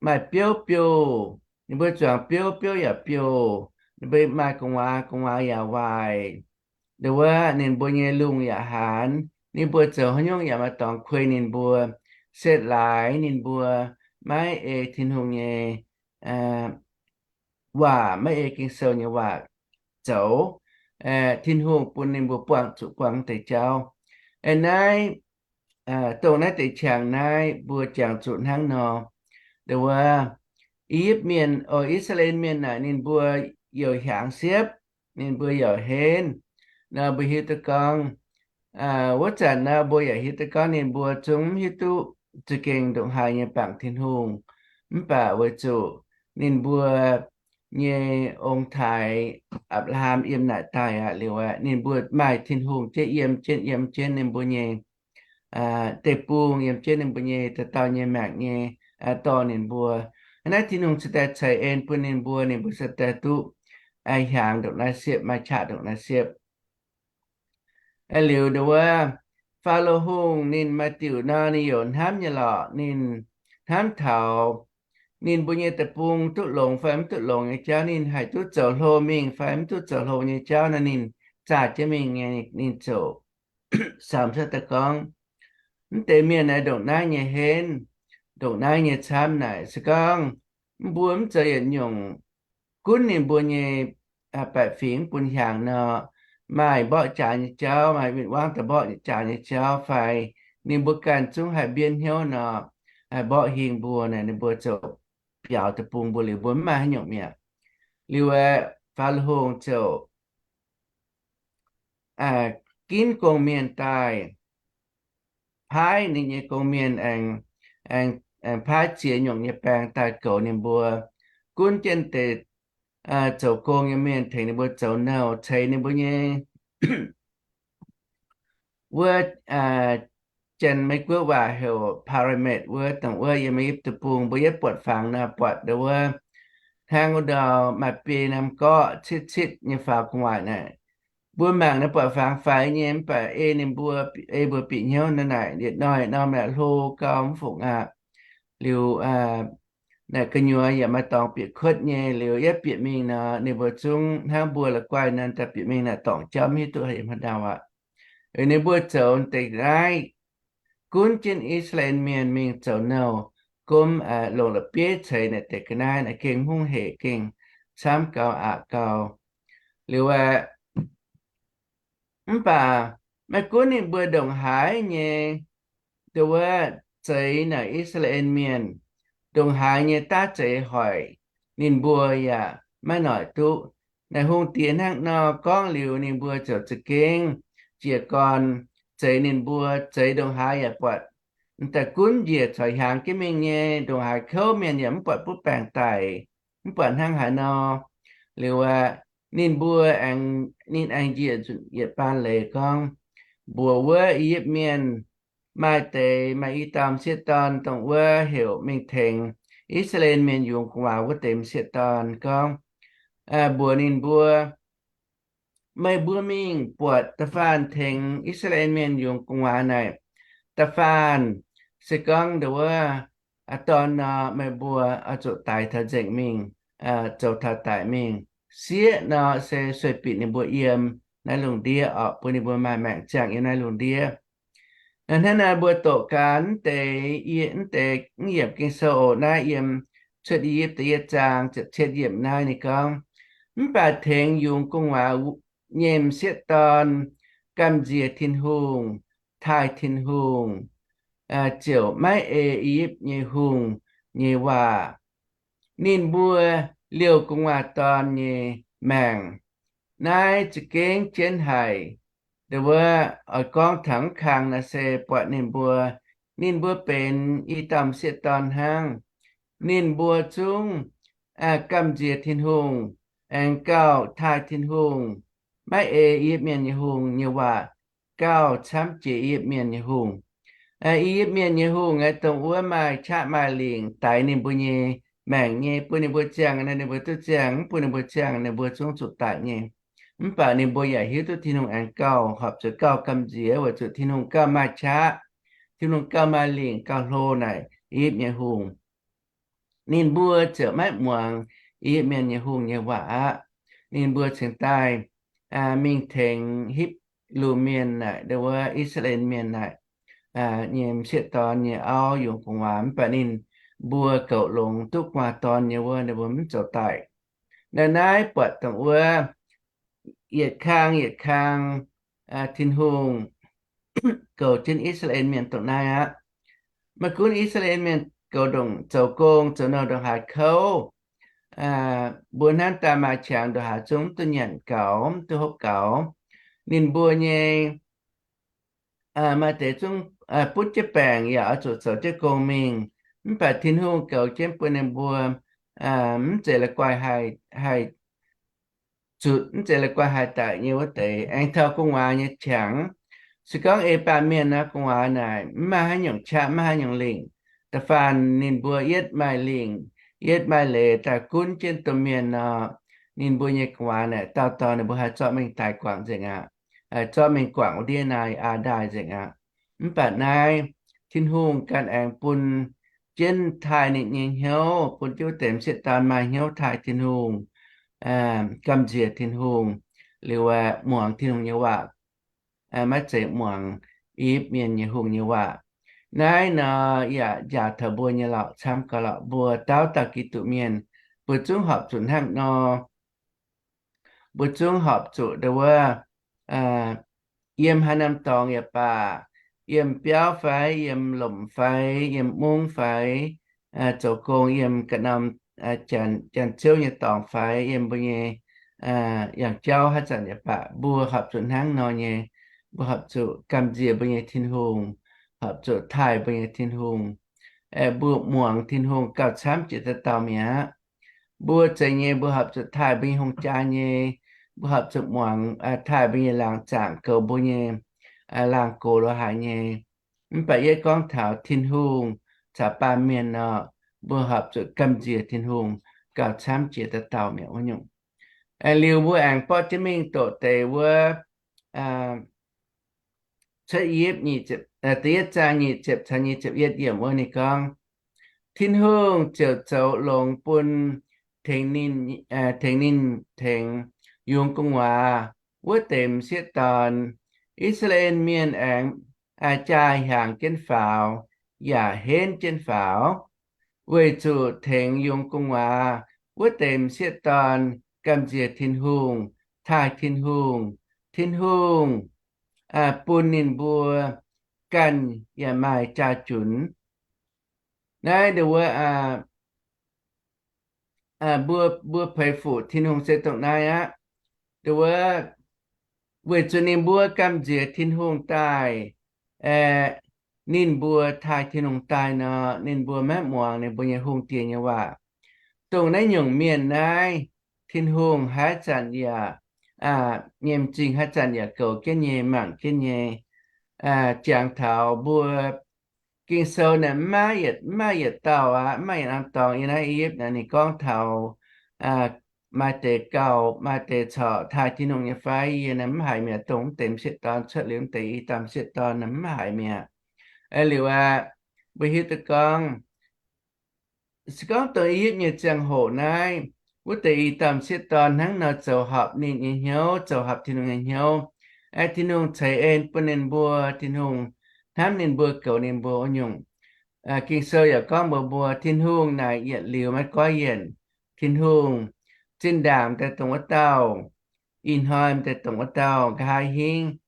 maaih biouv biouv, ninh mbuo zuangx biouv, biouv yaac biouv, ninh mbuo maaih gu'nguaaz, gu'nguaaz yaac waaic, wuov, ninh mbuo nyei lungh yaac haanz. Ninh mbuo zoux haaix nyungc yaac maaih dorngx kuei ninh mbuo, setv laaix ninh mbuo, maiv ei Tin-Hungh nyei waac, maiv ei Ging-Sou nyei waac. zoux. Tin-Hungh bun ninh mbuo buangh zuqc buangh deix jauv. Aeqv, naaiv, dongh naaiv deix qangx naaiv mbuo jangx zuqc hnangv nor, nduov, I^yipv Mienh, o, I^saa^laa^en Mienh naaic ninh mbuo youc hiaangx siepv, ninh mbuo youc henv. Nor mbuo hiuv duqv gorngv, wuov zanc nor mbuo yaac hiuv duqv gorngv ninh mbuo zungv mv hiuv duqv za'gengh ndongc haaix nyei bangc Tin-Hungh. Mv baac weic zuqc ninh mbuo nyei ong-taaix, Apc^laa^ham, yiem naaic daaih aqv. Liuz aeqv, ninh mbuo maaih Tin-Hungh jienv yiem jienv, yiem jienv ninh mbuo nyei deic-bung, yiem jienv ninh mbuo nyei dauh dauh nyei maengc nyei dorh ninh mbuo. Naaiv Tin-Hungh cingx daaih ceix en bun ninh mbuo, ninh mbuo cingx daaih duqv hiaangx ndongc naaiv siepv, maaih qaqv ndongc naaiv siepv. Liuz nduov, Faalo Hungh ninh maaih diuc nor, ninh youc hnamv nyei lorqc. Ninh hnamv taux ninh mbuo nyei deic-bung duqv longx fai mv duqv longx nyei jauv, ninh haih duqv zoux hlo mingh fai mv duqv zoux hlo nyei jauv nor, ninh zaah jienv mingh nyei. Ninh ziouc samx cuotv daaih gorngv, mv deix mienh naaiv ndongc naaiv nyei henv, ndongc naaiv nyei camv naaic. Se gorngv mbuo mv zoux yietc nyungc, gunv ninh mbuo nyei baeqc fingx mv bun hiaangx nor, maaih mborqv jaax nyei jauv, maaih win-wangv daaih mborqv jaax nyei jauv fai ninh mbuo ganh zungv haih mbienv hnyouv nor, mborqv hingh mbuo naaic, ninh mbuo ziouc biaux deic-bung mbuo liuz, mbuo mv maaih haaix nyungc mi'aqv. Liuz aeqv, Faalo Hungh ziouc ginv gong-mienh daaih, paaiv ninh nyei gong-mienh aengx, aengx paaiv ziex nyungc nyei baeng daaih goux ninh mbuo, gunv jienv deix zoux gong nyei mienh tengx ninh mbuo zoux nouh, ceix ninh mbuo nyei wuov Janx-Meiv-Guoqv waac heuc pyramid wuov, dongh wuov yiem Meiv-Yipv deic-bung mbuo yietv buatc fangx nor, buatc nduov wuov hnangv wuov ndau maaih biei norm gorqv citv-citv nyei faaux gu'nguaaic naaic. Mbuo mangc naaiv buatc fangx faix nyei, mv baac ei ninh mbuo, ei mbuo bieqc hnyouv naaiv naaic yietc hnoi norm naaic hlo gau mv fungc aqv. Liuz naaic gu'nyuoz yaac maaih dorngx bieqc kuotv nyei. Liuz yietv bieqc mingh nor, ninh mbuo zungv hnangv mbuo la'guaih nor daaih bieqc mingh naaic dorngc jauv mv hiuv duqv haaix nyungc haaix ndau aqv. Ninh mbuo zoux deix naaiv gunv jienv I^saa^laa^en Mienh mingh zoux nouh, gomv longc la'bieiv ceix naaic deix ga'naaiv naaic gengh hungh heic gengh camv gau aqc gau. Liuz aeqv, mv baac maiv gunv ninh mbuo ndongc haaix nyei, nduov wuov, zeix naaic I^saa^laa^en Mienh, ndongc haaix nyei daav zeix hoic, ninh mbuo yaac maiv noic duqv. Naaic hungh diex hnangv nor gorngv liuz, ninh mbuo ziouc za'gengh jiez gorn zeix ninh mbuo, zeix ndongc haaix yaac buatc daaih gunv njiec corc hiaangx jienv mingh nyei, ndongc haaix kouv mienh yaac mv buatc butv baengc daic, mv buatc hnangv haaix nor. Liuz aeqv, ninh mbuo aengx, ninh aengx njiec nzunc yietc baan leiz gorngv, mbuox wuov I^yipv Mienh, maaih deix, maaih i dauh m'sieqv dorn dongh wuov heuc mingh tengx I^saa^laa^en Mienh yungz gu'nguaaz wuov deix m'sieqv dorn gorngv, mbuox ninh mbuo, meih mbuo mingh buatc da'faanh tengx I^saa^laa^en Mienh yungz gu'nguaaz naaic, da'faanh se gorngv nduov wuov dorn nor, meih mbuo oix zuqc daix taux nzengc mingh, zoux taux daic mingh. Sieqv nor se sueih bieqc ninh mbuo yiem naaiv lungh ndiev orqc, bun ninh mbuo maaih maengc ziangh yiem naaiv lungh ndiev. Hnangv naaiv mbuo doqc gaax mv deix, mv deix mv yiemc Ging-Sou oc, naaiv yiem Cuotv I^yipv da'yietv zaang ziepc cietv yiemc naaiv ninh gorngv, mv baac tengx yungz gu'nguaaz nyei m'sieqv dorn gamh nziex Tin-Hungh, taaih Tin-Hungh, ziouc maiv ei I^yipv nyei hungh nyei waac. Ninh mbuo liouh gu'nguaaz dorn nyei maengc. Naaiv za'gengh jienv haic. Nduov wuov, oix gorngv taux mv kang naaic se buatc ninh mbuo, ninh mbuo benx i dauh m'sieqv dorn hnangv. Ninh mbuo zungv gamh nziex Tin-Hungh, aengx gauh taaih Tin-Hungh, maiv ei I^yipv Mienh nyei hungh nyei waac, gauh camv jiex I^yipv Mienh nyei hungh. I^yipv Mienh nyei hungh aeqv, dongh wuov maaih qaqv maaih lingc daix ninh mbuo nyei maengc nyei, bun ninh mbuo ziangh nor ninh mbuo duqv ziangh, mv bun ninh mbuo ziangh ninh mbuo zungv zuqc daic nyei. Mv baac ninh mbuo yaac hiuv duqv Tin-Hungh aengx gauh horpc zuqc gauh gamh nziex weic zuqc Tin-Hungh gauh maaih qaqv, Tin-Hungh gauh maaih lingc gauh hlo naaic I^yipv nyei hungh. Ninh mbuo ziouc maiv muangx I^yipv Mienh nyei hungh nyei waac aqv. Ninh mbuo cingx daaih mingh tengx Hipv^lu Mienh naaic, nduov wuov, I^saa^laa^en Mienh naaic nyei m'sieqv dorn nyei auv yungz gu'nguaaz, mv baac ninh mbuo goux longx duqv gu'nguaaz dorn nyei wuov, ninh mbuo mv zoux daic. Naaiv naaiv buatc dongh wuov yietc kang yietc kang Tin-Hungh goux jienv I^saa^laa^en Mienh dongh naaiv aqv. Maiv gunv I^saa^laa^en Mienh goux ndongc zoux gong zoux nouh ndongc haaix kouv, mbuo hnamv daaih maaih qangx ndongc haaix zungv mv duqv nyanc gaux, mv duqv hopv gaux. Ninh mbuo nyei maaih deix zungv butv jienv baengc yaac oix zuqc zoux jienv gong mingh. Mv baac Tin-Hungh goux jienv bun ninh mbuo mv zeiz la'guaih haih, haih zutc, mv zeiz la'guaih haih daic nyei wuov deix, aengx taux gu'nguaaz nyei qangx. Se gorngv ei baamh mienh nor, gu'nguaaz naaic mv maaih haaix nyungc qaqv, mv maaih haaix nyungc lingc. Da'faanh ninh mbuo yietv maaih lingc, yietv maaih leiz daaih gunv jienv domh mienh nor, ninh mbuo nyei gu'nguaaz naaic dauh dorngx ninh mbuo haih zorqv mingh daaih guangc nzengc aqv. Haih zorqv mingh guangc wuov ndiev naaiv aa ndaaih nzengc aqv. Mv baac naaiv Tin-Hungh ganh aengx bun jienv taaih ninh nyei hnyouv, bun jienv wuov deix m'sieqv dorn maaih hnyouv taaih Tin-Hungh, gamh nziex Tin-Hungh, liuz muangx Tin-Hungh nyei waac, maiv zeiz muangx I^yipv Mienh nyei hungh nyei waac. Naaiv nor yaac njaaux taux mbuo nyei lorqc, camv gau lorqc. Mbuo dauh dauh Giduc Mienh, mbuo zungv horpc zuqc hnangv nor. Mbuo zungv horpc zuqc ndau wuov, yiem haaix norm dorngx yaac baac, yiem biauv fai, yiem lomc fai, yiem mungv fai, zoux gong yiem ga'norm janx-ziouv nyei dorngx fai, yiem mbuo nyei yangh jauv haaix zanc yaac baac, mbuo horpc zuqc hnangv nor nyei. Mbuo horpc zuqc gamh nziex mbuo nyei Tin-Hungh, horpc zuqc taaih mbuo nyei Tin-Hungh. Mbuo muangx Tin-Hungh gauh camv jiex dauh dauh mi'aqv. Mbuo zeiz nyei, mbuo horpc zuqc taaih mbuo nyei hungh jaa nyei. Mbuo horpc zuqc muangx, taaih mbuo nyei laangz zaangc goux mbuo nyei laangz gox lo haaix nyei. Mv baac yie gorngv taux Tin-Hungh caux baamh mienh nor, mbuo horpc zuqc gamh nziex Tin-Hungh gauh camv jiex dauh dauh mi'aqv wuov nyungc. Liuz mbuo aengx borqv jienv mingh doqc deix wuov, cuotv I^yipv da'yietv zaang nyic ziepc caux nyic ziepc yietv yiemc wuov ninh gorngv, Tin-Hungh ziouc zoux longx bun tengx ninh, tengx ninh tengx yungz gu'nguaaz wuov deix m'sieqv dorn. I^saa^laa^en Mienh aengx jaa hiaangx jienv faaux yaac henv jienv faaux, weic zuqc tengx yungz gu'nguaaz wuov deix m'sieqv dorn gamh nziex Tin-Hungh, taaih Tin-Hungh. Tin-Hungh bun ninh mbuo ganh yaac maaih jaa-junx. Naaiv ndau wuov, mbuo, mbuo peix fuqv Tin-Hungh se dongh naaiv aqv. Ndau wuov, weic zuqc ninh mbuo gamh nziex Tin-Hungh daaih, ninh mbuo taaih Tin-Hungh daaih nor, ninh mbuo maiv muangx ninh mbuo nyei hungh diex nyei waac. Dongh naaiv nyungc mienh naaiv, Tin-Hungh haaix zanc yaac nyei m'zing, haaix zanc yaac goux jienv nyei, mangc jienv nyei. Jangx taux mbuo Ging-Sou naaic mv maaih yietc, mv maaih yietc dauh aqv, mv maaih yietc norm dorngx yiem naaiv I^yipv naaic ninh gorngv taux maaih deix gauh, maaih deix corc taaih Tin-Hungh nyei fai? Yie naaic mv haiz mi'aqv. Dongh mv deix m'sieqv dorn cuotv liuz, mv deix i dauh m'sieqv dorn naaic mv haiz mi'aqv. Liuz aqv, mbuo hiuv duqv gorngv, se gorngv dongh I^yipv nyei ziangh hoc naaiv, wuov deix i dauh m'sieqv dorn hnangv nor zoux horpc ninh nyei hnyouv, zoux horpc Tin-Hungh nyei hnyouv, aeqv, Tin-Hungh ceix en bun ninh mbuo, Tin-Hungh hnamv ninh mbuo, goux ninh mbuo wuov nyungc. Ging-Sou yaac gorngv mbuox mbuo, Tin-Hungh naaic yietc liuz maiv goiv yienc. Tin-Hungh zinh ndaangc daaih dongh wuov dauh, ih hnoi daaih dongh wuov dauh, nqa'haav hingv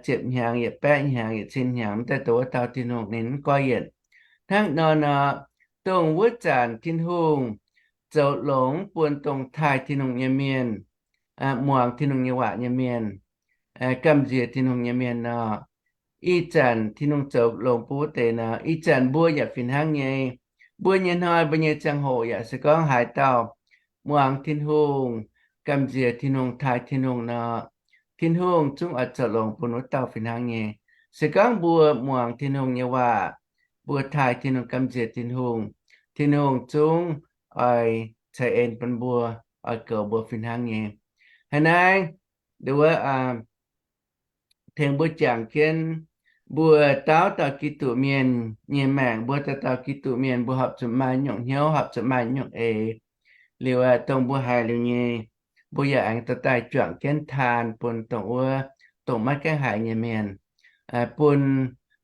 ziepc hnyangx, yietc baeqv hnyangx, yietc cin hnyangx, mv daaih dongh wuov dauh Tin-Hungh ninh mv goiv yienc. Hnangv nor nor, dongh wuov zanc Tin-Hungh zoux longx bun dongh taaih Tin-Hungh nyei mienh, muangx Tin-Hungh nyei waac nyei mienh, gamh nziex Tin-Hungh nyei mienh nor, ih zanc Tin-Hungh zoux longx bun wuov deix nor, ih zanc mbuo yaac fih hnangv nyei. Mbuo nyei hnoi, mbuo nyei ziangh hoc yaac se gorngv haaix dauh muangx Tin-Hungh, gamh nziex Tin-Hungh, taaih Tin-Hungh nor, Tin-Hungh zungv oix zoux longx bun wuov dauh fih hnangv nyei. Se gorngv mbuo muangx Tin-Hungh nyei waac, mbuo taaih Tin-Hungh, gamh nziex Tin-Hungh, Tin-Hungh zungv oix ceix en bun mbuo, oix goux mbuo fih hnangv nyei. Hnangv naaiv, nduov, tengx mbuo jangx jienv mbuo dauh dauh Giduc Mienh nyei maengc, mbuo dauh dauh Giduc Mienh mbuo horpc zuqc maaih nyungc hnyouv, horpc zuqc maaih nyungc eix. Liuz aeqv, dongh mbuo haiz liuz nyei, mbuo yaac aengx dorh daaih juangc jienv taan bun dongh wuov, dongh maiv gaengh haiz nyei mienh, bun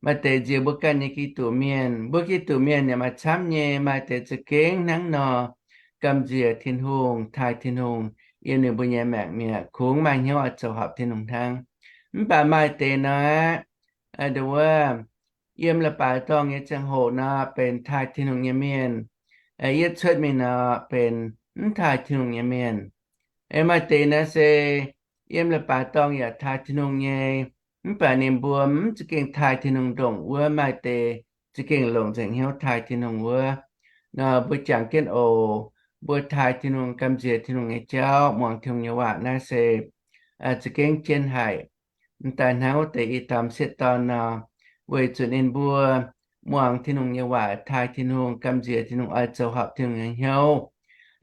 maaih deix nziex mbuo ganh nyei Giduc Mienh. Mbuo Giduc Mienh yaac maaih camv nyei, maaih deix za'gengh hnangv nor gamh nziex Tin-Hungh, taaih Tin-Hungh, yiem ninh mbuo nyei maengc mi'aqv. Kungx maaih hnyouv oix zoux horpc Tin-Hungh hnangv. Mv baac maaih deix nor aqv, nduov wuov, yiem leiz-baaix dorngh nyei ziangh hoc nor benx taaih Tin-Hungh nyei mienh, yietv cuotv mingh nor benx mv taaih Tin-Hungh nyei mienh. Maaih deix naaiv se yiem leiz-baaix dorngh yaac taaih Tin-Hungh nyei, mv baac ninh mbuo mv za'gengh taaih Tin-Hungh ndongc wuov maaih deix za'gengh longc nzengc hnyouv taaih Tin-Hungh wuov. Nor mbuo jangx jienv oc, mbuo taaih Tin-Hungh, gamh nziex Tin-Hungh nyei jauv, muangx Tin-Hungh nyei waac naaiv se za'gengh jienv haic. M'daaih hnangv wuov deix i dauh m'sieqv dorn nor, weic zuqc ninh mbuo muangx Tin-Hungh nyei waac, taaih Tin-Hungh, gamh nziex Tin-Hungh, oix zoux horpc Tin-Hungh nyei hnyouv,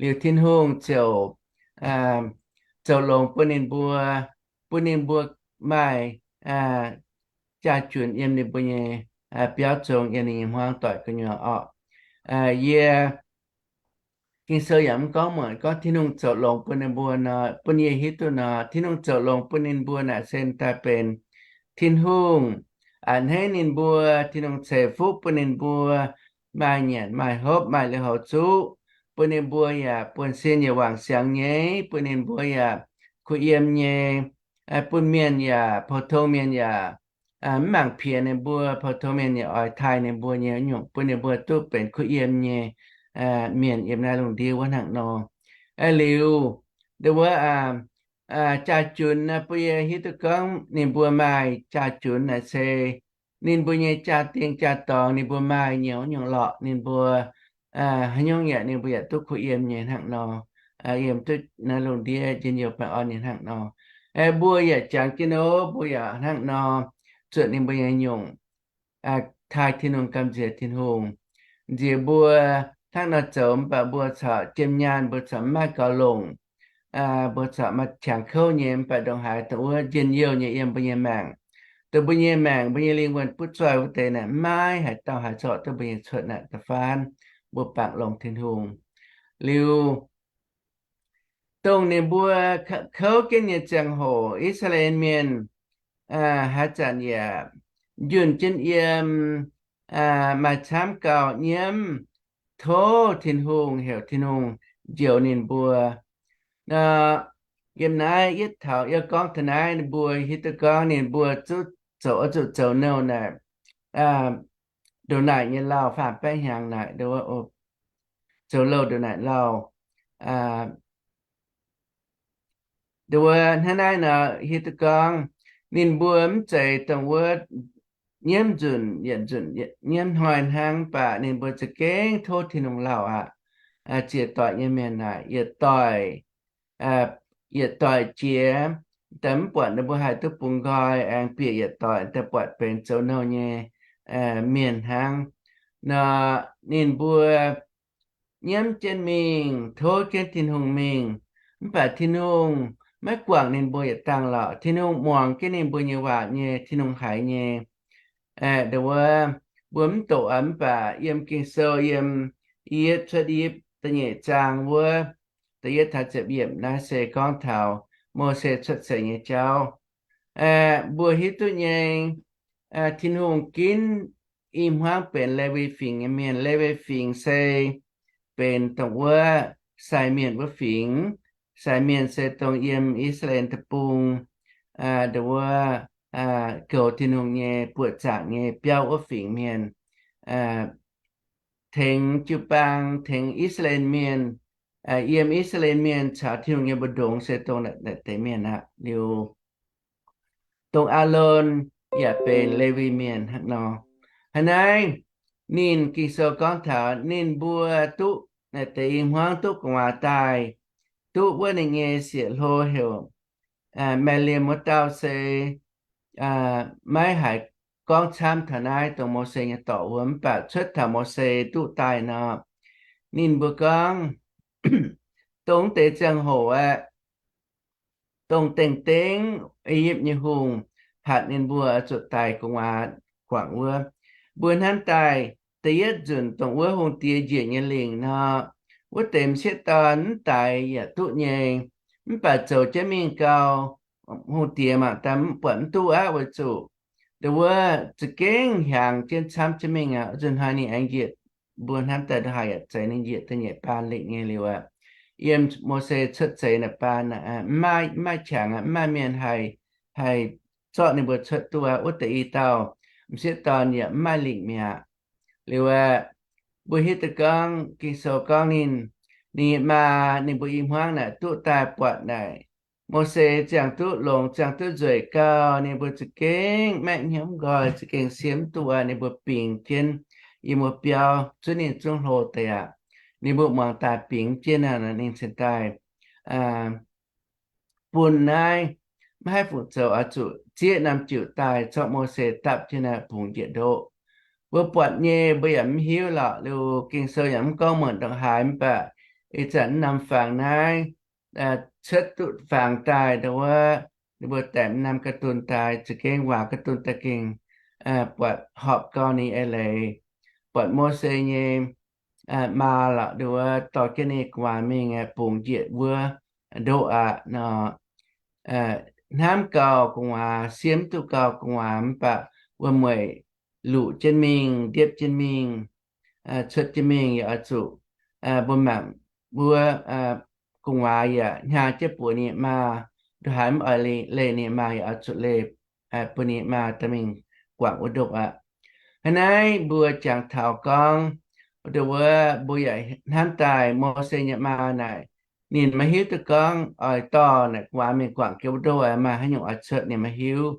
liuz Tin-Hungh ziouc zoux longx bun ninh mbuo, bun ninh mbuo maaih jaa-junx yiem ninh mbuo nyei biauv zong, yiem ninh nyei hmuangv doic gu'nyuoz orqc. Yie Ging-Sou yaac mv gorngv muonc gorngv Tin-Hungh zoux longx bun ninh mbuo nor, bun yie hiuv duqv nor, Tin-Hungh zoux longx bun ninh mbuo naaic se daaih benx Tin-Hungh a'hneiv ninh mbuo, Tin-Hungh ceix fuqv bun ninh mbuo maaih nyanc maaih hopv maaih lui-houx zuqv, bun ninh mbuo yaac buonv-sin yaac wangc siangx nyei, bun ninh mbuo yaac kuh yiem nyei, bun mienh yaac, pou-tong mienh yaac mv mangc piex ninh mbuo, pou-tong mienh yaac oix taaih ninh mbuo nyei nyungc, bun ninh mbuo duqv benx kuh yiem nyei mienh yiem naaiv lungh ndiev wuov hnangv nor. Liuz, nduov wuov, jaa-junx naaiv bun yie hiuv duqv gorngv ninh mbuo maaih jaa-junx naaic se ninh mbuo nyei jaa-dingh jaa-dorngx, ninh mbuo maaih nyei wuov nyungc lorqc, ninh mbuo haaix nyungc yaac ninh mbuo yaac duqv kuh yiem nyei hnangv nor, yiem duqv naaiv lungh ndiev njien-youh baengh orn nyei hnangv nor. Mbuo yaac jangx jienv nor, mbuo yaac hnangv nor, zuotc ninh mbuo nyei nyungc, taaih Tin-Hungh, gamh nziex Tin-Hungh, nziex mbuo hnangv nor zoux, mv baac mbuo corc jiem nyaanh, mbuo corc mv maaih gaux longc, mbuo corc maaih qangx kouv nyei, mv baac ndongc haaix dongh wuov njien-youh nyei yiem mbuo nyei maengc, dongh mbuo nyei maengc, mbuo nyei lingh wuonh butv zoih wuov deix naaic, mv maaih haaix dauh haih zorqv duqv mbuo nyei cuotv naaic da'faanh mbuo bangc longx Tin-Hungh. Liuz, dongh ninh mbuo kouv jienv nyei ziangh hoc, I^saa^laa^en Mienh haaix zanc yaac njunh jienv yiem, maaih camv gauh nyiemv, tov Tin-Hungh, heuc Tin-Hungh njoux ninh mbuo. Nor, yiem naaiv yietv taux yie gorngv taux naaiv, mbuo hiuv duqv gorngv ninh mbuo zuqc zoux, oix zuqc zoux nouh naaic, ndongc naaic nyei lauh, faam-baeqv hnyangx naaic, zoux louh ndongc naaic lauh. Nduov wuov, hnangv naaiv nor hiuv duqv gorngv ninh mbuo mv zeiz dongh wuov nyiemv nzunc yietc nzunc nyiemv hnoi hnangv, mv baac ninh mbuo za'gengh tov Tin-Hungh lauh aqv. Ziex doic nyei mienh naaic, yietc doic, yietc doic jiex daaih mv buatc ninh mbuo haih duqv bungx nqoi, aengx bieqc yietc doic daaih buatc benx zoux nouh nyei mienh hnangv. Nor, ninh mbuo nyiemv jienv mingh, tov jienv Tin-Hungh mingh, mv baac Tin-Hungh maiv guangc ninh mbuo yietc dangh lorqc. Tin-Hungh muangx jienv ninh mbuo nyei waac nyei, Tin-Hungh haiz nyei. Nduov wuov, mbuo mv doqc aqv, mv baac yiem Ging-Sou yiem I^yipv cuotv I^yipv da'nyeic zaang wuov, da'yietv taux ziepc yiemc naaiv se gorngv taux Mose cuotv seix nyei jauv. Mbuo hiuv duqv nyei, Tin-Hungh ginv i hmuangv benx Lewi Fingx nyei mienh. Lewi Fingx se benx dongh wuov sai mienh wuov fingx. Sai mienh se dongh yiem I^saa^laa^en Deic-Bung, nduov wuov, goux Tin-Hungh nyei buoqc zaangc nyei biauv wuov fingx mienh, tengx jiu-baang, tengx I^saa^laa^en Mienh, yiem I^saa^laa^en Mienh caux Tin-Hungh nyei mbu'ndongx se dongh naaiv deix mienh aqv. Liuz, dongh Aalon yaac benx Lewi Mienh hnangv nor. Hnangv naaiv, ninh, Ging-Sou gorngv taux ninh mbuo duqv naaiv deix i hmuangv duqv gu'nguaaz daaih, duqv wuov ninh nyei sieqv-hlo heuc Maah^liemx wuov dauh se maiv haiz gorngv camv taux naaiv dongh Mose nyei dorc wuov, mv baac cuotv taux Mose duqv daaih nor, ninh mbuo gorngv, dongh deix ziangh hoc aeqv, dongh dengh dengv I^yipv nyei hungh hatc ninh mbuo zuqc daic gu'nguaaz guangc wuov, mbuo hnamv daaih da'yietv nzunc dongh wuov hungh diex njiec nyei lingc nor, wuov deix m'sieqv dorn mv daic yaac duqv nyei. Mv baac zoux jienv mingh gau, hungh diex mangc daaih mv buatc mv duqv aqv, weic zuqc nduov wuov za'gengh hiaangx jienv camv jienv mingh aqv. Nzunc hnoi ninh aengx njiec, mbuo hnamv daaih nduov haaix yaac zeiz ninh njiec da'nyeic baan lingc nyei liuz aqv. yiem Mose cuotv seix naaic baan, mv maaih qangx, mv maaih mienh haih, haih zorqv ninh mbuo cuotv duqv. Wuov deix i dauh m'sieqv dorn yaac mv maaih lingc mi'aqv. Liuz aeqv, mbuo hiuv duqv gorngv Ging-Sou gorngv ninh, ninh maa, ninh mbuo i hmuangv naaic duqv daaih buatc naaic, Mose ziangh duqv longx, ziangh duqv nzueic gau, ninh mbuo za'gengh maeqv hnyouv mv nqoi, za'gengh siev mv duqv aqv. Ninh mbuo bingx jienv yiem wuov biauv, zunv ninh zungv hlo deix aqv. Ninh mbuo muangx daaih bingx jienv naaic, ninh cingx daaih bun naaiv maiv haih fungc zoux oix zuqc zieqv norm jiuc daaih zorqv Mose dapv jienv naaiv bungx njiec ndoqv. Mbuo buatc nyei mbuo yaac mv hiuv lorqc. Liuz Ging-Sou yaac mv gorngv muonc ndongc haaix, mv baac ih zanc mv norm fangx naaiv cuotv duqv fangx daaih ndongc wuov, ninh mbuo daix mv norm ga'dun daaih, za'gengh waac ga'dun daaih gengh buatc horpc gau ninh eix leiz, buatc Mose nyei maa lorqc, ndongc wuov dorh jienv ninh gu'nguaaz mingh bungx njiec wuov ndoqv aqv nor. Hnamv gau gu'nguaaz, siev mv duqv gau gu'nguaaz, mv baac wuom-mueic luqc jienv mingh, ndiepv jienv mingh, cuotv jienv mingh yaac oix zuqc, mbuo mangc wuov gu'nguaaz yaac hnyangx jienv buoz ninh maa, ndongc haaix mv oix leih ninh maa yaac oix zuqc leih bun ninh maa dorh mingh guangc wuov ndoqv aqv. Hnangv naaiv mbuo jangx taux gorngv, ndongc wuov mbuo yaac hnamv daaih Mose nyei maa naaic, ninh maiv hiuv duqv gorngv oix dorh naaic gu'nguaaz mingh guangc jienv wuov ndoqv maaih haaix nyungc oix cuotv, ninh maiv hiuv.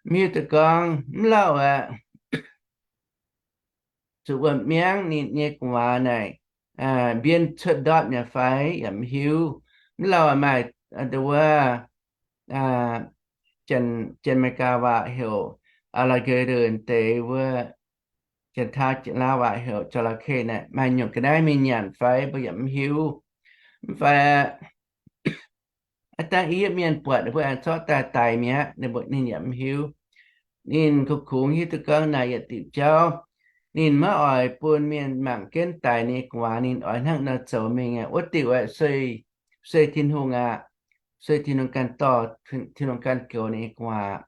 Mv hiuv duqv gorngv mv lauh aqv, zuqc wuom-miangv ninh nyei gu'nguaaz naaic mbienv cuotv ndortv nyei fai yaac mv hiuv. Mv lauh maaih ndongc wuov Janx-Meigaa waac heuc alligator deix wuov, Janx-Taiv Janx-Laauv waac heuc jaraเข้ naaic, maaih nyungc ga'naaiv mingh nyanc fai mbuo yaac mv hiuv. Mv fai aqv, dangh I^yipv Mienh buatc ninh mbuo aengx zorqv daaih daix mi'aqv, ninh mbuo ninh yaac mv hiuv. Ninh kungx-kungx hiuv duqv gorngv naaic yietc diuc jauv, ninh maiv oix bun mienh mangc jienv daix ninh nyei gu'nguaaz, ninh oix hnangv nor zoux mingh aqv. Wuov diuc aeqv, sueih Tin-Hungh aqv. Sueih Tin-Hungh ganh dorh, Tin-Hungh ganh goux ninh nyei gu'nguaaz.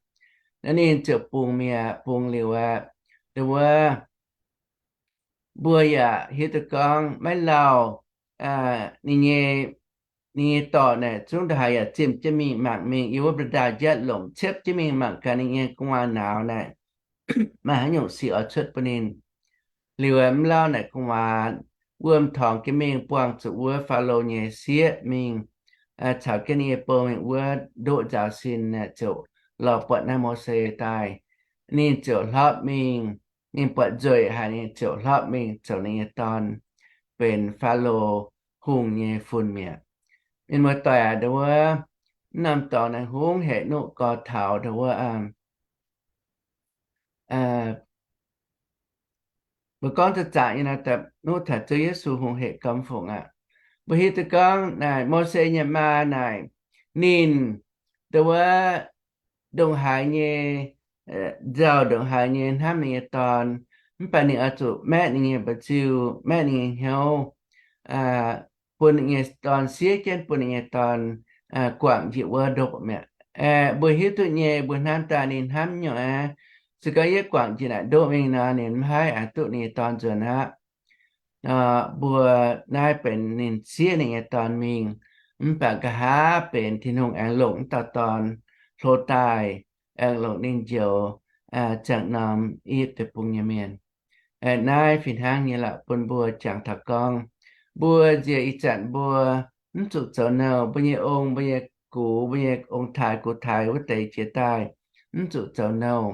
Naaiv ninh ziouc bungx mi'aqv. Bungx liuz aqv, ndongc wuov mbuo yaac hiuv duqv gorngv maiv lauh ninh nyei, ninh nyei dorc naaic zungv ndongc haaix yaac zimh jienv mingh mangc mingh yiem wuov mba'ndaa jatv lomc, ciepv jienv mingh mangc gaax ninh nyei gu'nguaaz nauz naaic maaih haaix nyungc sic oix cuotv bun ninh. Liuz mv lauh naaic gu'nguaaz wuom torngx jienv mingh buangh zuqc wuov Faalo nyei sieqv mingh, caux jienv ninh nyei bou mingh wuov ndoqv nzaaux sin, ziouc lorz buatc naaiv Mose daaih. Ninh ziouc hlopv mingh, ninh buatc nzueic haic, ninh ziouc hlopv mingh zoux ninh nyei dorn, benx Faalo hungh nyei fun mi'aqv. Mienh muoz-doic aac, ndongc wuov mv norm dorngx naaiv hungh hec nuqv gorx taux ndongc wuov mbuo gorngv za'zac nyei naaiv daaih nuqv taux Ziouv Yesu hungh hec gormx fungc aqv. Mbuo hiuv duqv gorngv naaic Mose nyei maa naaic, ninh ndongc wuov ndongc haaix nyei nzauh, ndongc haaix nyei hnamv ninh nyei dorn, mv baac ninh oix zuqc maeqv ninh nyei mba'nziu, maeqv ninh nyei hnyouv, bun ninh nyei dorn siev jienv, bun ninh nyei dorn guangc njiec wuov ndoqv mi'aqv. Mbuo hiuv duqv nyei, mbuo hnamv daaih ninh hnamv nyungc aqv. Se gorngv yie guangc njiec naaic ndoqv mingh nor, ninh mv haih aengx duqv ninh nyei dorn nzuonx aqv. Mbuo naaiv benx ninh siev ninh nyei dorn mingh, mv baac nqa'haav benx Tin-Hungh aengx longc wuov dauh dorn hlo daaih, aengx longc ninh njoux ziangh norm I^yipv Deic-Bung nyei mienh. Naaiv fih hnangv nyei lorqc bun mbuo jangx taux gorngv, mbuo nziex ih zanc mbuo mv zuqc zoux nouh, mbuo nyei ong, mbuo nyei gux, mbuo nyei ong-taaix gux-taaix wuov deix jiex daaih mv zuqc zoux nouh.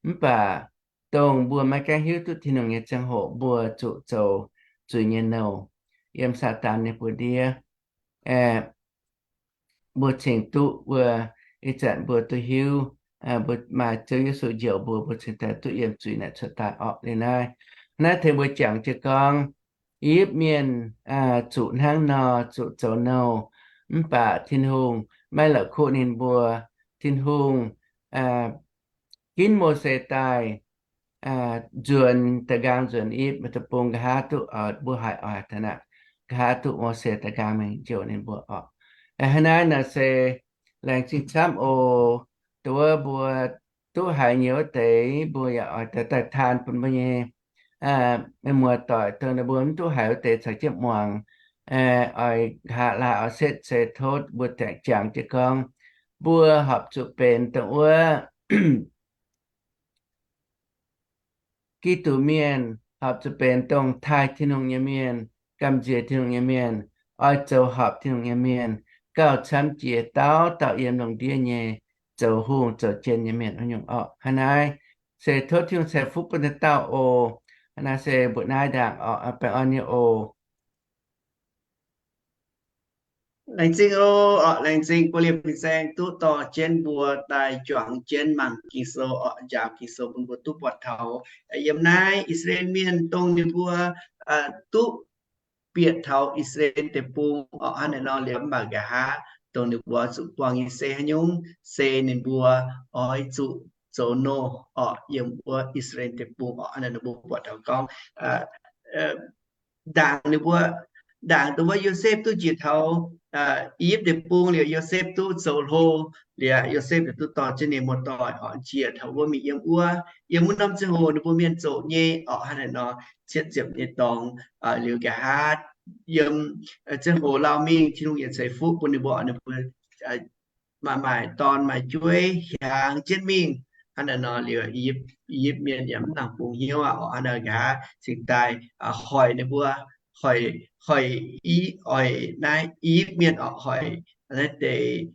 Mv baac dongh mbuo maiv gaengh hiuv duqv Tin-Hungh nyei ziangh hoc, mbuo zuqc zoux zuiz nyei nouh yiem Saadaan nyei buoz-ndiev. Mbuo cingx duqv wuov, ih zanc mbuo duqv hiuv, mbuo maaih Ziouv Yesu njoux mbuo, mbuo cingx daaih duqv yiem zuiz naaic cuotv daaih orqc. Liuz naaiv, naaiv tengx mbuo jangx jienv gorngv, I^yipv Mienh zuqc hnangv nor, zuqc zoux nouh, mv baac Tin-Hungh maiv la'kuqv ninh mbuo. Tin-Hungh ginv Mose daaih nzuonx, da'nqaang nzuonx I^yipv Deic-Bung, nqa'haav duqv oix mbuo haiz oix taux naaic, nqa'haav duqv Mose da'nqaang mingh njoux ninh mbuo orqc. Hnangv naaiv nor se laengz zingh camv oc. Dongh wuov mbuo duqv haiz nyei wuov deix, mbuo yaac oix daaih taan bun mbuo nyei mienh muoz-doic, dongh ninh mbuo mv duqv haiz wuov deix caux jienv muangx. Oix haaix laaic oix setv ceix tov mbuo daaih jangx jienv gorngv, mbuo horpc zuqc benx dongh wuov Giduc mienh, horpc zuqc benx dongh taaih Tin-Hungh nyei mienh, gamh nziex Tin-Hungh nyei mienh, oix zoux horpc Tin-Hungh nyei mienh, gauh camv jiex dauh dauh yiem lungh ndiev nyei zoux hungh zoux jien nyei mienh wuov nyungc orqc. Hnangv naaiv se tov Tin-Hungh ceix fuqv bun dauh dauh oc. Hnangv naaiv se mbuoqc naaiv ndaangc orqc, baengh orn nyei oc. Laengz zingh oc, laengz zingh buo liemh fin-saeng duqv dorh jienv mbuo daaih juangc jienv mangc Ging-Sou orqc, njaaux Ging-Sou bun mbuo duqv buatc taux. Yiem naaiv I^saa^laa^en Mienh dongh ninh mbuo duqv bieqc taux I^saa^laa^en Deic-Bung orqc, hnangv naaiv nor liuz mv baac nqa'haav dongh ninh mbuo zuqc buangh nyei se haaix nyungc, se ninh mbuo oix zuqc zoux nouh orqc yiem wuov I^saa^laa^en Deic-Bung orqc, hnangv naaiv ninh mbuo buatc taux gorngv ndaangc ninh mbuo, ndaangc dongh wuov Yosepv duqv njiec taux I^yipv Deic-Bung liuz, Yosepv duqv zoux hlo liuz, Yosepv yaac duqv dorh jienv ninh muoz-doic orqc njiec taux wuov mingh yiem wuov. Yiem wuov norm ziangh hoc ninh mbuo mienh zoqc nyei orqc, hnangv naaiv nor cietv ziepc nyei dorngx liuz nqa'haav yiem ziangh hoc lauh mingh Tin-Hungh yietc ceix fuqv bun ninh mbuo, ninh mbuo maaih maaih dorn maaih jueiv hiaangx jienv mingh. Hnangv naaiv nor liuz I^yipv Mienh yaac mv nangc bungx hnyouv aqv orqc, hnangv naaiv nqa'haav cingx daaih hoic ninh mbuo, hoic, hoic I, oix naaiv I^yipv Mienh orqc, hoic naaiv deix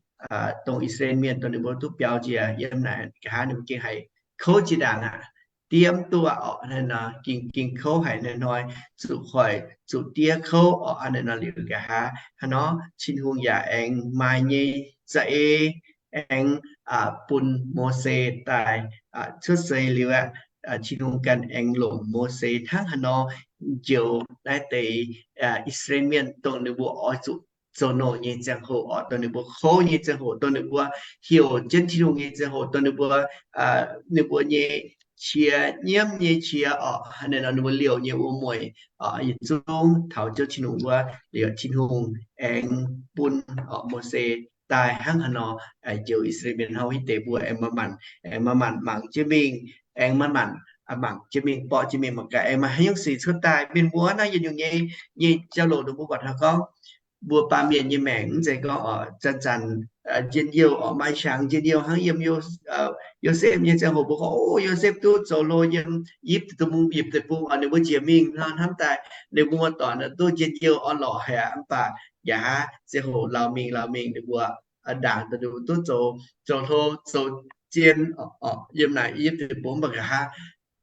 dongh I^saa^laa^en Mienh dongh ninh mbuo duqv biaux njiec yiem naaic nqa'haav ninh mbuo gengh haih kouv jiex ndaangc aqv. Diev duqv aqv orqc, hnangv naaiv nor gengh, gengh kouv haic hnangv nor, zuqc hoic zuqc diev kouv orqc, hnangv naaiv nor liuz nqa'haav hnangv nor Tin-Hungh yaac aengx maaih nyei za'eix aengx bun Mose daaih cuotv seix liuz aqv. Tin-Hungh ganh aengx longc Mose hnangv haaix nor njoux naaiv deix I^saa^laa^en Mienh dongh ninh mbuo oix zuqc zoux nouh nyei ziangh hoc orqc, dongh ninh mbuo kouv nyei ziangh hoc, dongh ninh mbuo heuc jienv Tin-Hungh nyei ziangh hoc, dongh ninh mbuo, ninh mbuo nyei qiex nyiemv nyei qiex orqc, hnangv naaiv nor ninh mbuo liouh nyei wuom-mueic yietc zungv taux Ziouv Tin-Hungh wuov liuz, Tin-Hungh aengx bun orqc Mose daaih hnangv haaix nor njoux I^saa^laa^en Mienh hnangv haaix deix mbuo aengx manc-manc, aengx manc-manc mangc jienv mingh, aengx manc-manc mangc jienv mingh, borqv jienv mingh mangc gaax, aengx maaih haaix nyungc sic cuotv daaih. Mienh mbuo naaiv yietc nyungc nyei, nyei jauv-louc ninh mbuo buatc taux gorngv mbuo baamh mienh nyei maengc mv zeiz gorngv orqc zanc-zanc njien-youh orqc, maaih qangx njien-youh hnangv yiem Yosepv nyei ziangh hoc mbuo gorngv, o, Yosepv duqv zoux hlo yiem I^yipv Deic-Bung, I^yipv Deic-Bung orqc, ninh mbuo jiex mingh hnangv haaix daaih ninh mbuo muoz-doic duqv njien-youh orn-lorqc haic aqv. Mv baac nqa'haav ziangh hoc lauh mingh lauh mingh ninh mbuo ndaangc dongh ninh mbuo duqv zoux, zoux hlo zoux jien orqc yiem naaic I^yipv Deic-Bung, mv baac nqa'haav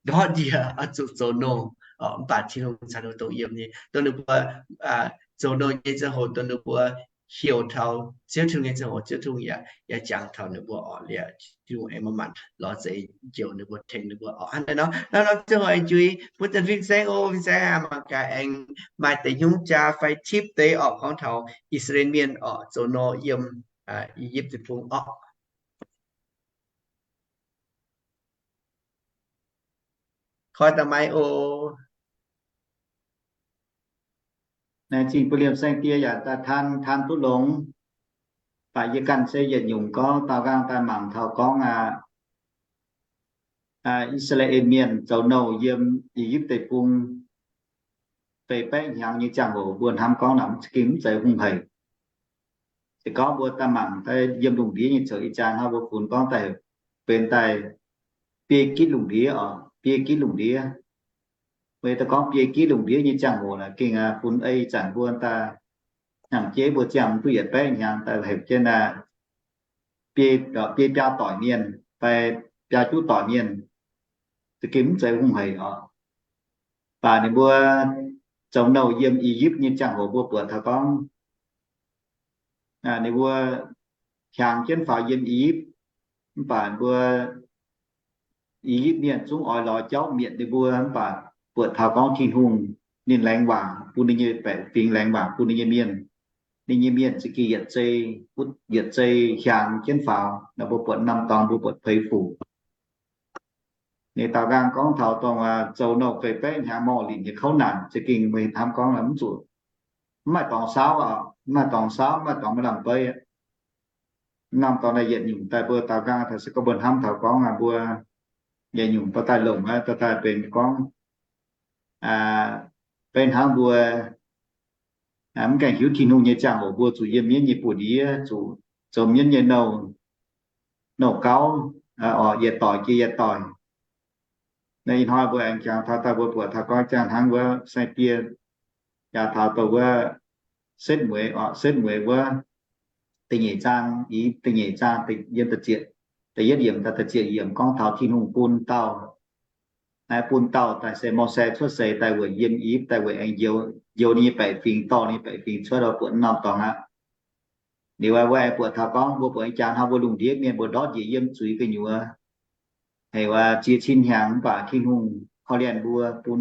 ndortv njiec oix zuqc zoux nouh orqc, mv baac Tin-Hungh caux ninh mbuo dongh yiem nyei, dongh ninh mbuo zoux nouh nyei ziangh hoc, dongh ninh mbuo heuc taux Ziouv Tin-Hungh nyei ziangh hoc, Ziouv Tin-Hungh yaac, yaac jangx taux ninh mbuo orqc liuz, Tin-Hungh aengx manc-manc lorz za'eix njoux ninh mbuo, tengx ninh mbuo orqc. Hnangv naaiv nor, hnangv nor ziangh hoc aengx juix bun zanc fin-saeng, o, fin-saeng aac, mangc gaax aengx maaih deix hnyouv jaa fai tipv deix orqc gorngv taux I^saa^laa^en Mienh orqc zoux nouh yiem I^yipv Deic-Bung orqc. Koi daaih maiv oc. Naaiv zingh bun liemh saeng-die yaac daaih taan, taan duqv longx. Baac yie ganh se yietc nyungc gorngv daaux nqaang daaih mangc taux gorngv aqv, I^saa^laa^en Mienh zoux nouh yiem I^yipv Deic-Bung feix baeqv hnyangx nyei ziangh hoc mbuo hnamv gorngv naaic mv za'gengh mv zeiz hungh haic. Se gorngv mbuo daaih mangc daaih yiem lungh ndiev nyei zoux ih jaax hnangv mbuo funx gorngv daaih benx daaih biei gitv lungh ndiev oc, biei gitv lungh ndiev. Meih daaih gorngv biei gitv lungh ndiev nyei ziangh hoc naaic gengh funx ei zanc mbuo daaih hnyangx-jeiv mbuo ziangh duqv yietc baeqv hnyangx daaih heuc jienv naaic biei, biei biaa doic mienh fai biaa juqv doic mienh, za'gengh mv zeiz hungh haic oc. Baac ninh mbuo zoux nouh yiem I^yipv nyei ziangh hoc mbuo buatc taux gorngv ninh mbuo hiaangx jienv faaux yiem I^yipv, mv baac mbuo I^yipv mienh zungv oix lorz jauv mietc ninh mbuo. Mv baac buatc taux gorngv Tin-Hungh ninh laengz waac bun ninh nyei baeqc fingx, laengz waac bun ninh nyei mienh. Ninh nyei mienh za'gengh yietc zei, yietc zei hiaangx jienv faaux. Naaiv mbuo buatc norm dorngx mbuo buatc Peix Fuc. Ninh daaux nqaang gorngv taux dongh zoux nouh feix baeqv hnyangx morc linc nyei kouv naanc, za'gengh meih hnamv gorngv mv zuqc, mv maaih dorngx saauv, mv maaih dorngx saauv, mv maaih dorngx maiv lamh beiv. Norm dorngx naaiv yietc nyungc daaih mbuo daaux nqaang taux se gorngv mbuo hnamv taux gorngv mbuo yietc nyungc dorh daaih longc, dorh daaih benx gorngv, benx hnangv mbuo mv gaengh hiuv Tin-Hungh nyei ziangh hoc mbuo zuqc yiem mienv nyei buoz-ndiev, zuqc zoux mienv nyei nouh, nouh gauv, oc, yietc doic jiex yietc doic. Naaiv ih hnoi mbuo aengx jangx taux daaih mbuo buatc taux gorngv jangx hnangv wuov saeng-die, jangx taux dongh wuov setv mueiz, oc, setv mueiz wuov da'nyeic zaang, i, da'nyeic zaang, yiem da'yietv yiemc daaih da'ziepc yiemc gorngv taux Tin-Hungh bun dauh, bun dauh daaih se Mose cuotv seix daaih weic yiem I^yipv daaih weic aengx njoux, njoux ninh nyei baeqc fingx, dorh ninh nyei baeqc fingx cuotv, buatc norm dorngx aqv. Liuz wuov aengx buatc taux gorngv mbuo buatc jangx hnangv mbuo lungh ndiev mienh mbuo ndortv njiec yiem zuiz gu'nyuoz, haiz wuov ziex cin hnyangx mv baac Tin-Hungh korv-lienh mbuo bun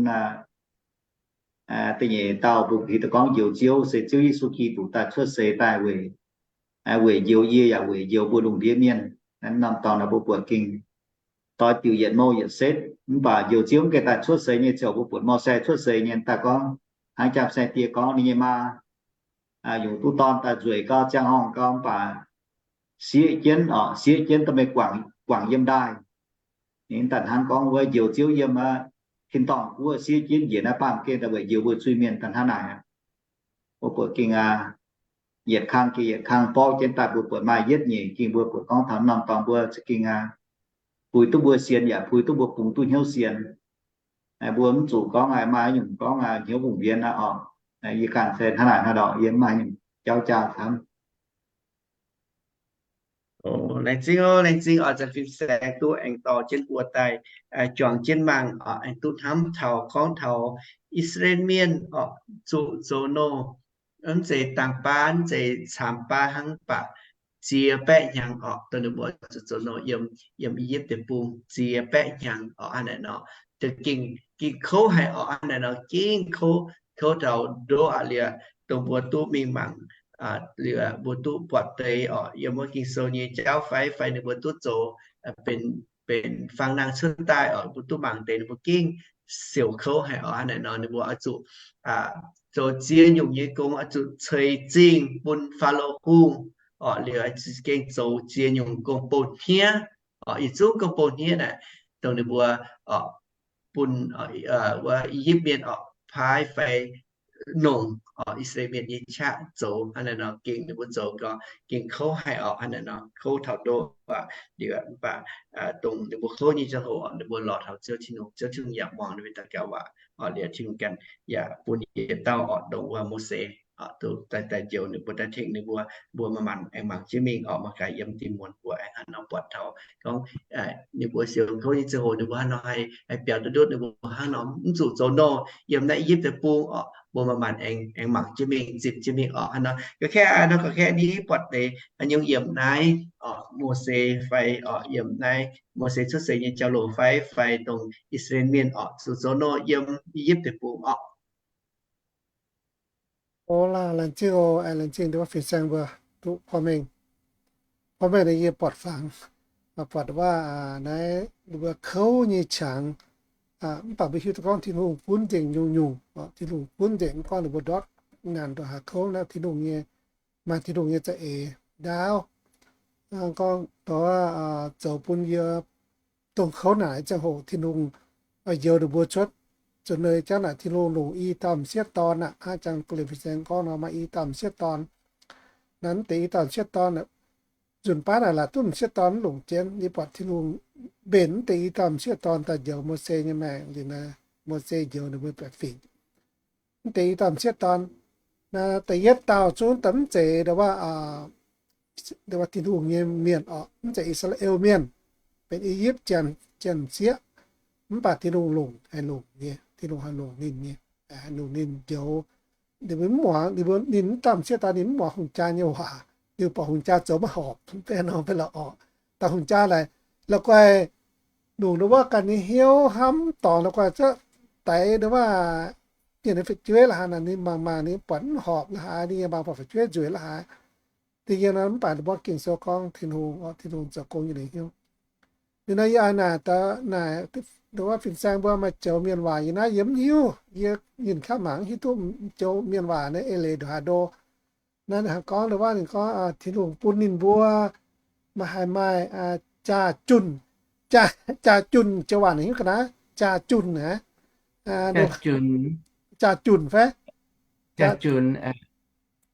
da'nyeic dauh mbuo hiuv duqv gorngv njoux Ziouv se Ziouv Yesu Giduc daaih cuotv seix daaih weic, weic njoux yie yaac weic njoux mbuo lungh ndiev mienh. Norm dorngx naaiv mbuo buatc gengh doix diuc yietc mouh yietc setv, mv baac njoux Ziouv mv gaengh daaih cuotv seix nyei ziouc mbuo buatc Mose cuotv seix nyei daaih gorngv, hnangv jaa saeng-die gorngv ninh nyei maa yungz duqv dorn daaih nzueic gau, ziangh horngh gau, mv baac sieqv jienv, oc, sieqv jienv da'meix guangc yiem ndaaih. Ninh daaih hnangv gorngv wuov njoux Ziouv yiem aqv, tin-dorngh guoqv sieqv jienv njiec naaiv baamh gen daaih weic njoux mbuo zuiz-mienh daaih hnangv naaic. Mbuo buatc gengh aqv, yietc kang gengh yietc kang borqv jienv daaih, mbuo buatc maaih yietv nyeic gengh mbuo buatc gorngv taux norm dorngx mbuo za'gengh aqv, puix duqv mbuo sienx yaac puix duqv mbuo bungx duqv hnyouv sienx. Mbuo mv zuqc gorngv maaih nyungc gorngv hnyouv hungh mbienx aqv oc. Yie ganh se hnangv naaic hnangv nor, yie mv maaih nyungc jauv jaa camv. Laengz zingh oc, laengz zingh oc, zanc fim saeng duqv aengx dorh jienv mbuo daaih juangc jienv mangc oc, aengx duqv hnamv taux gorngv taux I^saa^laa^en Mienh oc, zuqc zoux nouh, mv zeiz dangh baav, mv zeiz caamx baav hnangv, mv baac ziex baeqv hnyangx oc, dongh ninh mbuo zuqc zoux nouh yiem, yiem I^yipv Deic-Bung ziex baeqv hnyangx oc, hnangv naaic nor. Gengh, gengh kouv haic oc, hnangv naaic nor, gengh kouv, kouv taux ndoqv aqv liuz, dongh mbuo duqv mingh mangc liuz, mbuo duqv buatc deix oc, yiem wuov Ging-Sou nyei jauv fai, fai ninh mbuo duqv zoux benx, benx fang nangh cuotv daaih oc, mbuo duqv mangc deix ninh mbuo gengh siouc kouv haic oc, hnangv naaic nor, ninh mbuo oix zuqc zoux ziex nyungc nyei gong, oix zuqc ceix zingh bun Faalo Hungh oc, liuz gengh zoux ziex nyungc gong-bou hniev oc, yietc zungv gong-bou hniev naaic, dongh ninh mbuo oc, bun wuov I^yipv Mienh oc paaiv fai nongc oc, I^saa^laa^en Mienh nyei qaqv zoux hnangv naaic nor, gengh ninh mbuo zoux gau, gengh kouv haic oc, hnangv naaic nor, kouv taux ndoqv aqv. Liuz mv baac dongh ninh mbuo kouv nyei ziangh hoc, ninh mbuo lorz taux Ziouv Tin-Hungh, Ziouv Tin-Hungh yaac muangx ninh mbuo daux gaux waac oc, liuz Tin-Hungh ganh yaac bun yietc dauh oc, dongh wuov Mose oc, daaih, daaih njoux ninh mbuo, daaih tengx ninh mbuo, mbuo manc-manc aengx mangc jienv mingh oc, mangc gaax yiem diuh muonz mbuo aengx hnangv nor buatc taux gorngv ninh mbuo siouc kouv nyei ziangh hoc ninh mbuo hnangv nor haih, haih biaux ndutv ndutv, ninh mbuo hnangv nor mv zuqc zoux nouh yiem naaiv I^yipv Deic-Bung oc, mbuo manc-manc aengx, aengx mangc jienv mingh, zipc jienv mingh oc, hnangv nor. Ga'kaeqv nor, ga'kaeqv ni buatc deix nyungc yiemc naaiv oc, Mose fai oc, yiemc naaiv Mose cuotv seix nyei jauv-louc fai, fai dongh I^saa^laa^en Mienh oc zuqc zoux nouh yiem I^yipv Deic-Bung oc. O laaix, laengz zingh oc, laengz zingh ndau wuov fin-saeng mbuo duqv porv mengh. Porv mengh naaiv yie buatc fangx, buatc wuov naaiv ninh mbuo kouv nyei qangx, mv baac mbuo hiuv duqv gorngv Tin-Hungh gunv nzengc nyungc-nyungc. Tin-Hungh gunv nzengc, mv gorngv ninh mbuo ndortv naanc ndongc haaix kouv naaiv, Tin-Hungh nyei, maaih Tin-Hungh nyei za'eix ndaauv. Gorngv zoux bun yie dongh kouv naaic ziangh hoc Tin-Hungh njoux ninh mbuo cuotv. Zuqc nor jangv naaic Tin-Hungh longc i dauh m'sieqv dorn aqv. Hnangv jangx gu'lienh fin-saeng gorngv nor, maaih i dauh m'sieqv dorn. Naaiv mv deix i dauh m'sieqv dorn, nzunc baav naaic laaix duqv m'sieqv dorn mv longc jienv. Yie buatc Tin-Hungh mbenc mv deix i dauh m'sieqv dorn daaih njoux Mose nyei maengc liuz naaiv, Mose njoux ninh mbuo baeqc fingx. Mv deix i dauh m'sieqv dorn, da'yietv dauh zungv daaih mv zeiz ndau wuov, ndau wuov Tin-Hungh nyei mienh oc, mv zeiz I^saa^laa^en Mienh, benx I^yipv Janx, Janx m'sieqv. Mv baac Tin-Hungh longc, haih longc nyei, Tin-Hungh haih longc ninh nyei, longc ninh njoux. Ninh mbuo mv muangx, ninh mbuo, ninh mv dauh m'sieqv dorn ninh mv muangx hungh jaa nyei waac, ninh buatc hungh jaa zoux maiv horpc, mv baac nor mv baac la'orc. Daaih hungh jaa laaix la'guaih longc ndau wuov ganh nyei hnyouv hnamv dorngc la'guaih zaqv daix ndau wuov bienh nyei fu'jueiv la'haaix naaic, ninh mangc mangc ninh buatc mv horpc la'haaix, ninh yaac mangc buatc fu'jueiv nzueic la'haaix. Da'nyeic nor mv baac ninh mbuo Ging-Sou gorngv Tin-Hungh, Tin-Hungh zoux gong nyei lingc hnyouv. Ninh nor yie naaic, naaic ndau wuov fin-saeng mbuo maaih joux mienh waac yie naaiv yie mv hiuv, yie nyinh kaav mangc mv hiuv duqv joux mienh waac naaiv eix leiz ndongc haaix ndo. Naaiv ninh gorngv ndau wuov ninh gorngv Tin-Hungh bun ninh mbuo maaih, haiz maaih jaa-junh, jaa-junh joux waac ninh hiuv ga'naaiv, jaa-junh aqv. Jaa-junh fai? Jaa-junh,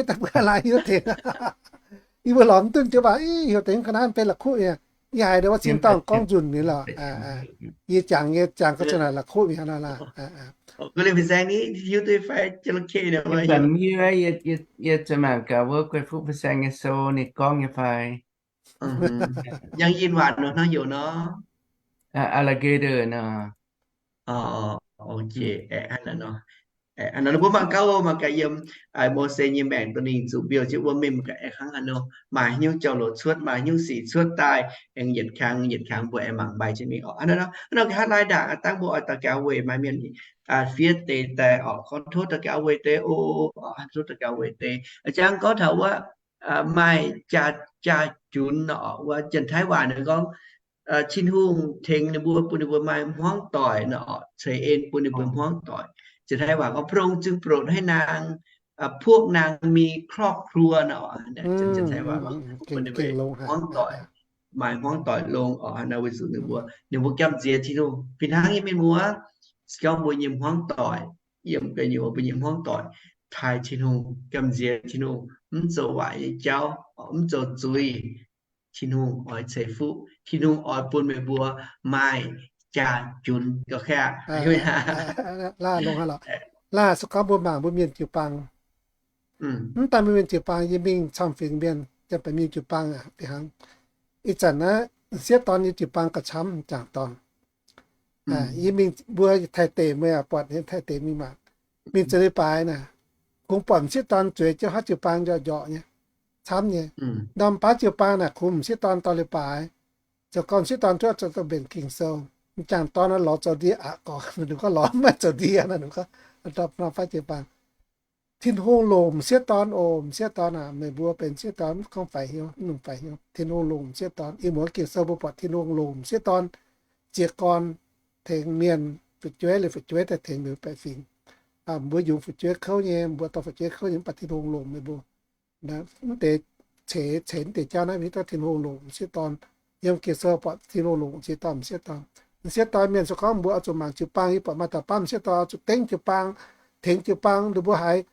fiev daaih mbuo laaix hiuv deix. Yie mbuo lorz mv duqv jiex baac, ih, heuc deix ga'naaiv benx la'kuqv nyei. Yie haiz ndau wuov zinh dauh gorngv nzunc nyei lorqc. Yie jangx, yie jangx gorngv zunc naaic la'kuqv mi'aqv nor laah. Yie zanc mv hiuv, yie zuqc mangc gaax wuov Guei Fuqv fin-saeng nyei sou ninh gorngv nyei fai. Yangh yinh waac nor hnangv heuc nor, alligator nor. Ninh mbuo mangc gaax, mangc gaax yiem Mose nyei maengc dongh ninh zuqc mbiouh jienv wuom mingh, mangc gaax aengx hnangv haaix nor, maaih haaix nyungc jauv-louc cuotv, maaih haaix nyungc sic cuotv daaih, aengx yietc kangx yietc kangx mbuo aengx mangc mbai jienv mingh orqc. Hnangv naaiv nor, hnangv nor nqa'haav laai ndaangc dangv mbuo oix daux gaux weic maaih mienh fiev deix daaih orqc, gorngv tov daux gaux weic deix oc, tov daux gaux weic deix. Jangx gorngv taux wuov maaih jaa, jaa junx nor, wuov Janx-Taiv waac ninh gorngv, Tin-Hungh tengx ninh mbuo, bun ninh mbuo maaih hmuangv doic nor, ceix en bun ninh mbuo hmuangv doic. Janx-Taiv waac gorngv พระองค์จึงโปรดให้นาง พวกนางมีครอบครัว nor, Janx-Taiv waac gorngv bun ninh mbuo hmuangv doic, maaih hmuangv doic longx orqc. Hnangv naaiv weic zuqc ninh mbuo, ninh mbuo gamh nziex Tin-Hungh. Fih hnangv nyei mienh muoz, Se gorngv mbuo nyei hmuangv doic, yiem gu'nyuoz mbuo nyei hmuangv doic taaih Tin-Hungh, gamh nziex Tin-Hungh, mv zoux waaic nyei jauv, mv zoux zuiz, Tin-Hungh oix ceix fuqv. Tin-Hungh oix bun meih mbuo maaih jaa-junx gauh qaqv. Laaih longx haic lorqc. Laaih se gorngv mbuo mangc mbuo mienh jiu-baang, mv daaih mbuo mienh jiu-baang, yie mingh camv-fingx mienh, janx-baeqc mienh jiu-baang aqv, fih hnangv. Ih zanc naaiv m'sieqv dorn nyei jiu-baang gauh camv, m'jangc dorn. Yie mingh mbuo Taiv deic, meih buatc haaix Taiv deic mingh mangc, mingh zoux leiz-baaix naaic, kungx buatc m'sieqv dorn zueiz jienv haaix jiu-baang njorqc njorqc nyei, camv nyei. Norm baav jiu-baang naaic kungx m'sieqv dorn dorh leiz-baaix. Zoux gau m'sieqv dorn zuov zoux mbenc Ging-Sou. M'jangc dorn lorz zoux ndie aqv gorx, ninh gorngv lorz maiv zoux ndie, ninh gorngv norm baav jiu-baang. Tin-Hungh longc m'sieqv dorn oc. M'sieqv dorn aac, meih mbuo benx m'sieqv dorn mv gorngv faix hnyouv, mv nungx faix hnyouv. Tin-Hungh longc m'sieqv dorn. Ih muonz Ging-Sou mbuo buatc Tin-Hungh longc m'sieqv dorn jiez gorn tengx mienh fu'jueiv liuz fu'jueiv daaih tengx meih mbuo baeqc fingx. Mbuo yungz fu'jueiv kouv nyei, mbuo dorh fu'jueiv kouv nyei, mv baac Tin-Hungh longc meih mbuo. Mv deix ceix, ceix mv deix jauv naaiv, mv hiuv duqv Tin-Hungh longc m'sieqv dorn. Yiem Ging-Sou buatc Tin-Hungh longc m'sieqv dorn, m'sieqv dorn. M'sieqv dorn mienh se gorngv mbuo oix zuqc mangc jiu-baang, yie buatc maaih dauh baav m'sieqv dorn oix zuqc dengv jiu-baang, tengx jiu-baang, ninh mbuo haiz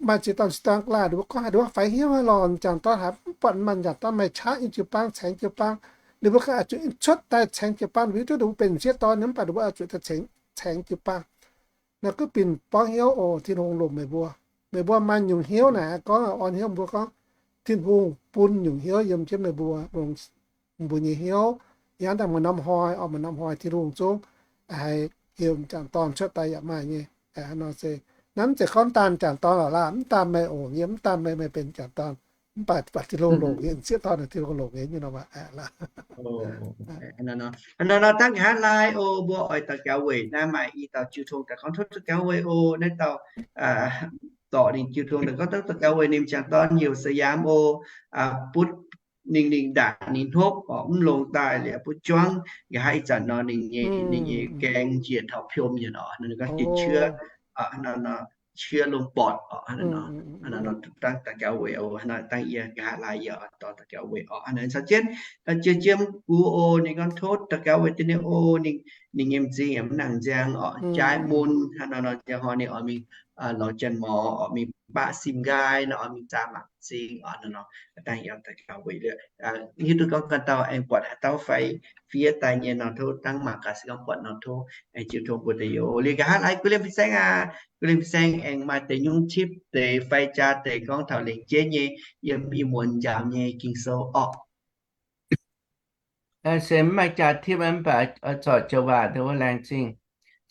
maaih m'sieqv dorn, m'sieqv dorn ga'naaiv, ninh mbuo gorngv haaix, ninh mbuo faix hnyouv haaix lorqc, m'jangc dorn haiz mv buatc maaih m'jangc dorn maaih qaqv nyei jiu-baang, caengx jiu-baang. Ninh mbuo ga'naaiv oix zuqc cuotv daaih caengx jiu-baang, ninh mbuo hiuv duqv ninh mv baac ninh mbuo oix zuqc daaih caengx, caengx jiu-baang. Naaiv gunv binc borngv hnyouv oc. Tin-Hungh longc meih mbuo. Meih mbuo maaih nyungc hnyouv naaic, gorngv orn hnyouv mbuo gorngv Tin-Hungh bun nyungc hnyouv yiem jienv meih mbuo, mbuo nyei hnyouv. Yangh daaih maaih norm hnoi, oix maaih norm hnoi Tin-Hungh zungv haih heuc m'jangc dorn cuotv daaih yaac maaih nyei. Nor se, naaiv mv zeiz gorngv daanh m'jangc dorn lorqc laah, mv daanh meih oc, yie mv daanh meih, meih benx m'jangc dorn. Mv baac, baac Tin-Hungh longc nyei, m'sieqv dorn naaic Tin-Hungh longc nyei, nyei nor. Hnangv nor, dangv nqa'haav laai oc, mbuo oix daux gaux weic naaiv maaih i dauh jiu tong daaih gorngv tov daux gaux weic oc. Naaiv dauh dorc ninh jiu tong daaih gorngv tov daux gaux weic ninh m'jangc dorn youc se yaam oc, butv ninh, ninh ndaangc ninh hnopv oc, mv longx daaih liuz butv juangv. Nqa'haav ih zanc nor ninh nyei, ninh nyei gaeng njiec taux piom nyei nor, ninh gorngv jiex qiex, qiex lungh bortc oc. Dangv daux gaux weic oc, dangv yie nqa'haav laai yie dorh daux gaux weic oc. Caux jienv jiex jiem gux oc, ninh gorngv tov daux gaux weic deix ninh oc, ninh nyei m'zing yaac mv nangc nziang oc, jaaiv mun. Hnangv nor nor ziangh hoc ninh oix mingh lorz janx-mor oc, mingh baqv sim nqaai nor, oix mingh zaah mangc m'zing oc. Nor nor dangh yie daux gaux weic liuz, hiuv duqv gorngv ganh dauh aengx buatc haaix dauh fai fiev daaih nyei nor, tov dangv mangc gaax, se gorngv buatc nor tov aengx jiu tong mbuo deix yoc. Liuz nqa'haav laai guv liemh fin-saeng aac, guv liemh fin-saeng aengx maaih deix nyungc tipv deix fai jaa deix gorngv taux lengc jeiv nyei yiem ih muonz njaaux nyei Ging-Sou orqc. Se mv maaih jaa tipv mv baac oix zorc joux waac dongh wuov laengz zingh.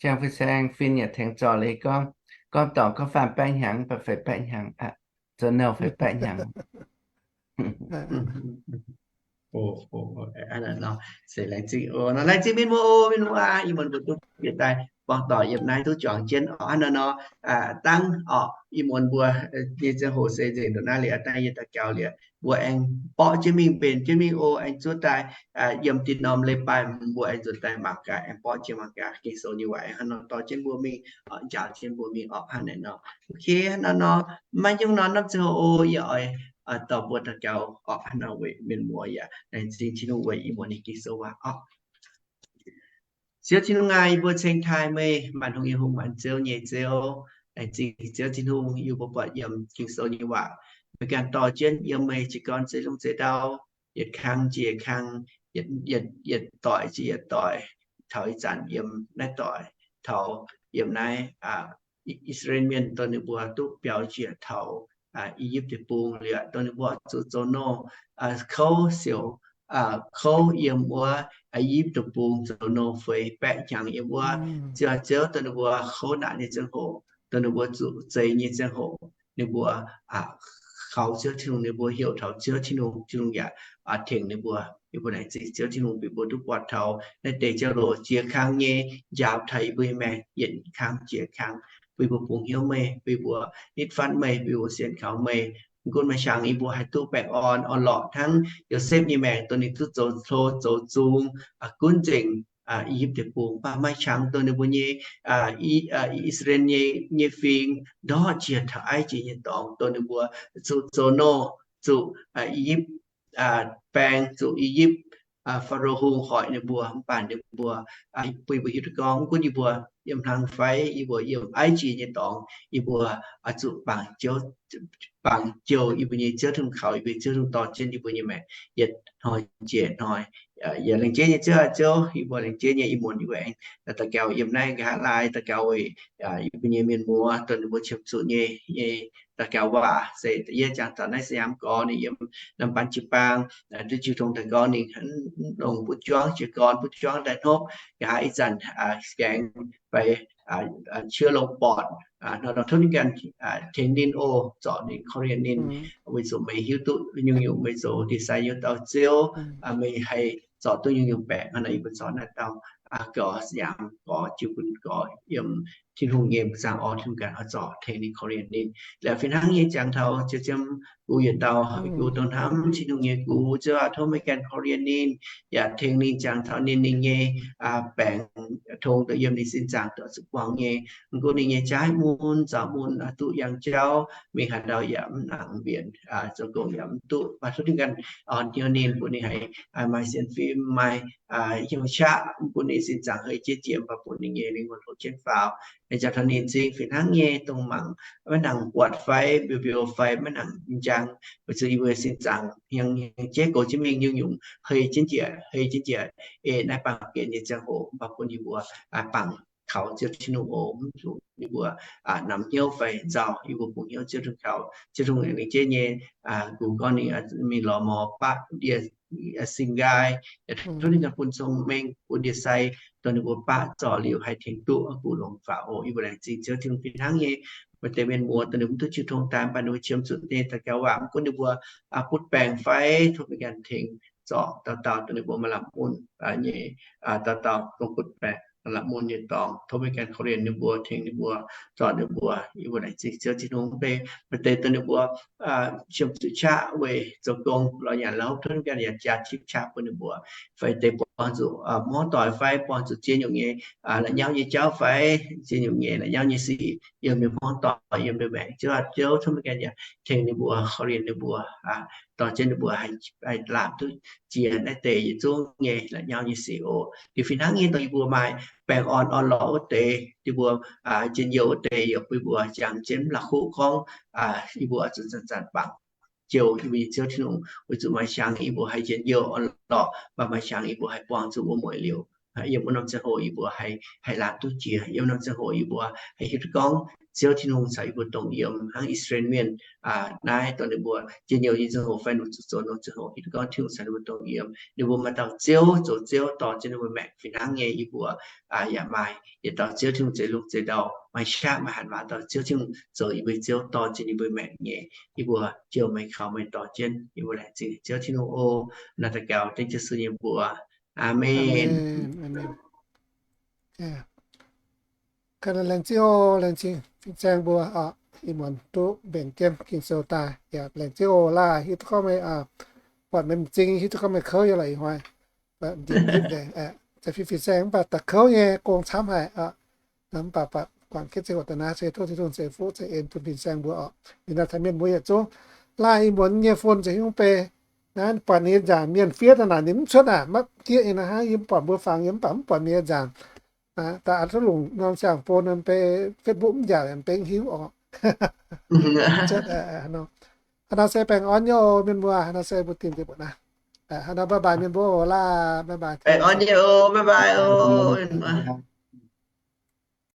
Ziangh fin-saeng fin yaac tengx zorc liuz gorngv, gorngv dorngc gorngv faanh baeqv hnyangx mv baac feix baeqv hnyangx aqv, zoux nouh feix baeqv hnyangx. Se laengz zingh, laengz zingh mienh muoz oc, mienh muoz aac, ih muonz mbuo duqv bieqc daaih buangh doic yiem naaiv duqv juangc jienv oc. Hnangv nor nor, dangv oc, ih muonz mbuo nyei ziangh hoc se nzengc ndongc naaiv liuz, dangv yie daux gaux liuz, mbuo aengx borqv jienv mingh, mbenc jienv mingh oc, aengx zuov daaih yiem dinh norm leiz-baaih mbuo aengx nzuonx daaih mangc gaax, aengx borqv jienv mangc gaax Ging-Sou nyei waac, hnangv nor dorh jienv mbuo mingh, njaaux jienv mbuo mingh orqc. Hnangv naaiv nor, ok, hnangv nor nor, maiv nyungc nor, norm ziangh hoc yie oix dorh mbuo daux gaux orqc. Hnangv nor weic mienh muoz yaac laengz zingh Tin-Hungh weic ih muonz nyei Ging-Sou waac orqc. Ziouv Tin-Hungh aac, yie mbuo ceng taaih meih, maanc hungh nyei Hungh, maanc ziouv nyei Ziouv. Laengz zingh Ziouv Tin-Hungh, yie mbuo buatc yiem Ging-Sou nyei waac, meih ganh dorh jienv yiem meih jiez gorn zeix lungh zeix ndau, yietc kang jiex yietc kang, yietc doic jiex yietc doic, taux ih zanc yiem naaiv doic, taux yiem naaiv I^saa^laa^en Mienh dongh ninh mbuo duqv biaux njiec taux I^yipv Deic-Bung liuz, dongh ninh mbuo zuqc zoux nouh kouv siouc, kouv yiem wuov I^yipv Deic-Bung zoux nouh feix baeqv hnyangx yiem wuov, ziouc, ziouc dongh ninh mbuo kouv naanc nyei ziangh hoc, dongh ninh mbuo zuqc zeix nyei ziangh hoc, ninh mbuo kaux Ziouv Tin-Hungh, ninh mbuo heuc taux Ziouv Tin-Hungh, Tin-Hungh yaac tengx ninh mbuo. Yie mbuo laengz zingh Ziouv Tin-Hungh bun mbuo duqv buatc taux naaiv deix jauv-louc jiex kang nyei njaaux taux yie mbuo nyei maengc yietc kang jiex kang, bun yie mbuo bungx hnyouv meih, bun yie mbuo nitv fatv meih, bun yie mbuo sienx kaux meih. Mv gunv maaih hnyangx yie mbuo haih duqv baengh orn orn-lorqc hnangv Yosepv nyei maengc, dongh ninh duqv zoux hlo zoux zung gunv nzengc I^yipv Deic-Bung. Mv baac maaih hnyangx dongh ninh mbuo nyei I^saa^laa^en nyei, nyei fingx ndortv njiec taux Aiv jiex nyei dorngx, dongh ninh mbuo zuqc zoux nouh, zuqc I^yipv baeng, zuqc I^yipv Faalo Hungh hoic ninh mbuo, mv baac ninh mbuo, bun yie mbuo hiuv duqv gorngv, mv gunv yie mbuo yiem hlang fai yie mbuo yiem I G nyei dorngx, yie mbuo oix zuqc bangc jouh, bangc jouh yie mbuo nyei Ziouv Tin-Hungh kaux yie mbuo, Ziouv Tin-Hungh dorh jienv yie mbuo nyei maengc yietc hnoi njiec hnoi. Yaac laengz zingh nyei Ziouv, Ziouv, yie mbuo laengz zingh nyei ih muonz yie mbuo aengx daux gaux yiem naaiv nqa'haav laai daux gaux weic yie mbuo nyei mienh muoz, dongh ninh mbuo qiemx zuqc nyei, nyei daux gaux waac se da'yietv jangx taux naaiv se yaac mv gorx ninh yiem Nam Ban jiu-baang, duqv jiu tong daaih gorngv ninh longc butv juangv, jiez gorn butv juangv daaih hnopv nqa'haav ih zanc gaengh fai เชื้อโรคปอด nor, nor tov ninh ganh tengx ninh oc, zorc ninh, korv-lienh ninh, weic zuqc meih hiuv duqv nyungc-nyungc, meih zoux ndie-sai nyei dauh Ziouv, meih haih zorc duqv nyungc-nyungc baengc. Hnangv naaic yie mbuo zorc naaiv dauh gorx, siang gorx, jiu bun gorx yiem Tin-Hungh nyei mbuo zaangc orn, Tin-Hungh ganh oix zorc tengx ninh, korv-lienh ninh. Liuz fih hnangv nyei jangx taux Ziouv Ziemx Gux yietc dauh, gux dongh hnamv Tin-Hungh nyei gux, Ziouv aac, tov meih ganh korv-lienh ninh, yaac tengx ninh jangx taux ninh, ninh nyei baengc tong daaih yiem ninh sin zaangc duqv zuqc buangh nyei. Mv gunv ninh nyei jaaix mun, zaux mun duqv yangh jauv, mingh haaix ndau yaac mv nangc mbienc, zoux gong yaac mv duqv, mv baac tov Tin-Hungh ganh orn hnyouv ninh, bun ninh haiz maaih sienx fim, maaih hnyouv qaqv, mv gunv ninh sin zaangc hei jienv njiec, mv baac bun ninh nyei lingh wuonh hlo jienv faaux. Jangx taux ninh m'zing fih hnangv nyei, dongh mangc maiv nangc buatc fai mbiouh mbiouh fai maiv nangc njang, weic zuqc yie mbuo sin zaangc hnyangx hnyangx jeiv goux jienv mingh nyungc-nyungc hei jienv njiec, hei jienv njiec, ei naaiv baamh gen nyei ziangh hoc, mv baac bun yie mbuo bangc kaux Ziouv Tin-Hungh oc. Mv zuqc yie mbuo namx hnyouv fai nzauh, yie mbuo bungx hnyouv Ziouv Tin-Hungh kaux. Ziouv Tin-Hungh ninh jienv nyei, gux gorngv ninh mingh lorz mor baqv ndie sin nqaai, tov ninh ganh bun cong-mengh bun ndie-sai, dongh ninh mbuo baqv zorc liuz haih tengx duqv gux longc faaux oc. Yie mbuo laengz zingh Ziouv Tin-Hungh fih hnangv nyei. Maaih deix mienh muoz dongh ninh mv duqv jiu tong daaih, mv baac ninh mbuo qiemx zuqc nyei daux gaux waac, mv gunv ninh mbuo butv baengc fai, tov meih ganh tengx zorc dauh dauh dongh ninh mbuo maaih lamh mun nyei, dauh dauh dongh butv baengc lamh mun nyei dorngx, tov meih ganh korv-lienh ninh mbuo, tengx ninh mbuo, zorc ninh mbuo. Yie mbuo laengz zingh Ziouv Tin-Hungh. Mv baac maaih deix dongh ninh mbuo qiemx zuqc qaqv weic zoux gong lorz nyanc lorz hopv, tov ninh ganh yaac jaa tipv qaqv bun ninh mbuo. Fai deix buangh zuqc hmuangv doic fai buangh zuqc ziex nyungc nyei la'nyauv nyei jauv fai ziex nyungc nyei la'nyauv nyei sic yiem ninh hmuangv doic, yiem ninh maengc, Ziouv aac, Ziouv, tov meih ganh yaac tengx ninh mbuo, korv-lienh ninh mbuo, dorh jienv ninh mbuo haih laamh duqv jiex naaiv deix yietc zungv nyei la'nyauv nyei sic oc. Liuz fih hnangv nyei dongh yie mbuo maaih baengh orn orn-lorqc wuov deix, yie mbuo njien-youh wuov deix, yie mbuo jangx jienv la'kuqv gorngv, yie mbuo zuqc zanc-zanc bangc jouh yie mbuo nyei Ziouv Tin-Hungh, weic zuqc maaih hnyangx yie mbuo haih njien-youh orn-lorqc, mv baac maaih hnyangx yie mbuo haih buangh zuqc wuom-mueic liuz. Yiem wuov norm ziangh hoc yie mbuo haih, haih laamh duqv jiex. Yiem wuov norm ziangh hoc yie mbuo haih hiuv duqv gorngv Ziouv Tin-Hungh caux yie mbuo dongh yiem, hnangv I^saa^laa^en Mienh naaiv, dongh ninh mbuo njien-youh nyei ziangh hoc fai ninh mbuo zuqc zoux norm ziangh hoc, hiuv duqv gorngv Tin-Hungh caux ninh mbuo dongh yiem. Ninh mbuo maaih dauh Ziouv zoux Ziouv dorh jienv ninh mbuo maengc fih hnangv nyei. Yie mbuo yaac maaih yietc dauh Ziouv Tin-Hungh zeix lungh zeix ndau, maaih qaqv maaih hatc maaz dauh Ziouv Tin-Hungh zoux yie mbuo Ziouv dorh jienv yie mbuo maengc nyei. Yie mbuo jouh meih, kaux meih dorh jienv. Yie mbuo laengz zingh Ziouv Tin-Hungh oc. Naaiv daux gaux dengv Yesu nyei mbuox. Aamen. Laengz zingh oc, laengz zingh fin-saeng mbuo oc, ih muonz duqv mbenc jienv Ging-Sou daaih. Yaac laengz zingh oc, laaih hiuv duqv gorngv meih buatc meih m'zing, hiuv duqv gorngv meih kouv nyei lorqc ih hnoi. Za'gengh fin-saeng mv baac da'kouv nyei gong camv haic. Mv baac buatc guangc jienv ziangh hoc daaih naaiv se tov Tin-Hungh ceix fuqv ceix en bun fin-saeng mbuo oc. Ninh naaiv taux mienh mbuo yietc zungv laaih ih muonz nyei phone za'gengh mv bei. Naaiv buatc ninh nzaangc mienh fiev daaih naaic ninh mv cuotv aac, maiv gieqv nyei naaiv hnangv, yie mv buatc mbuo fangx yie mv baac mv buatc mienh nzaangc. Daaih a'hneiv longc norm ziangh phone mv bei Facebook mv njaaux mv baac hiuv oc. Haaix nor se baengh orn nyei oc mienh mbuo, haaix nor se mbuo dingh deix mbuoqc naaiv. Haaix nor bye bye mienh mbuo oc, laaih bye bye. Baengh orn nyei oc, bye bye oc.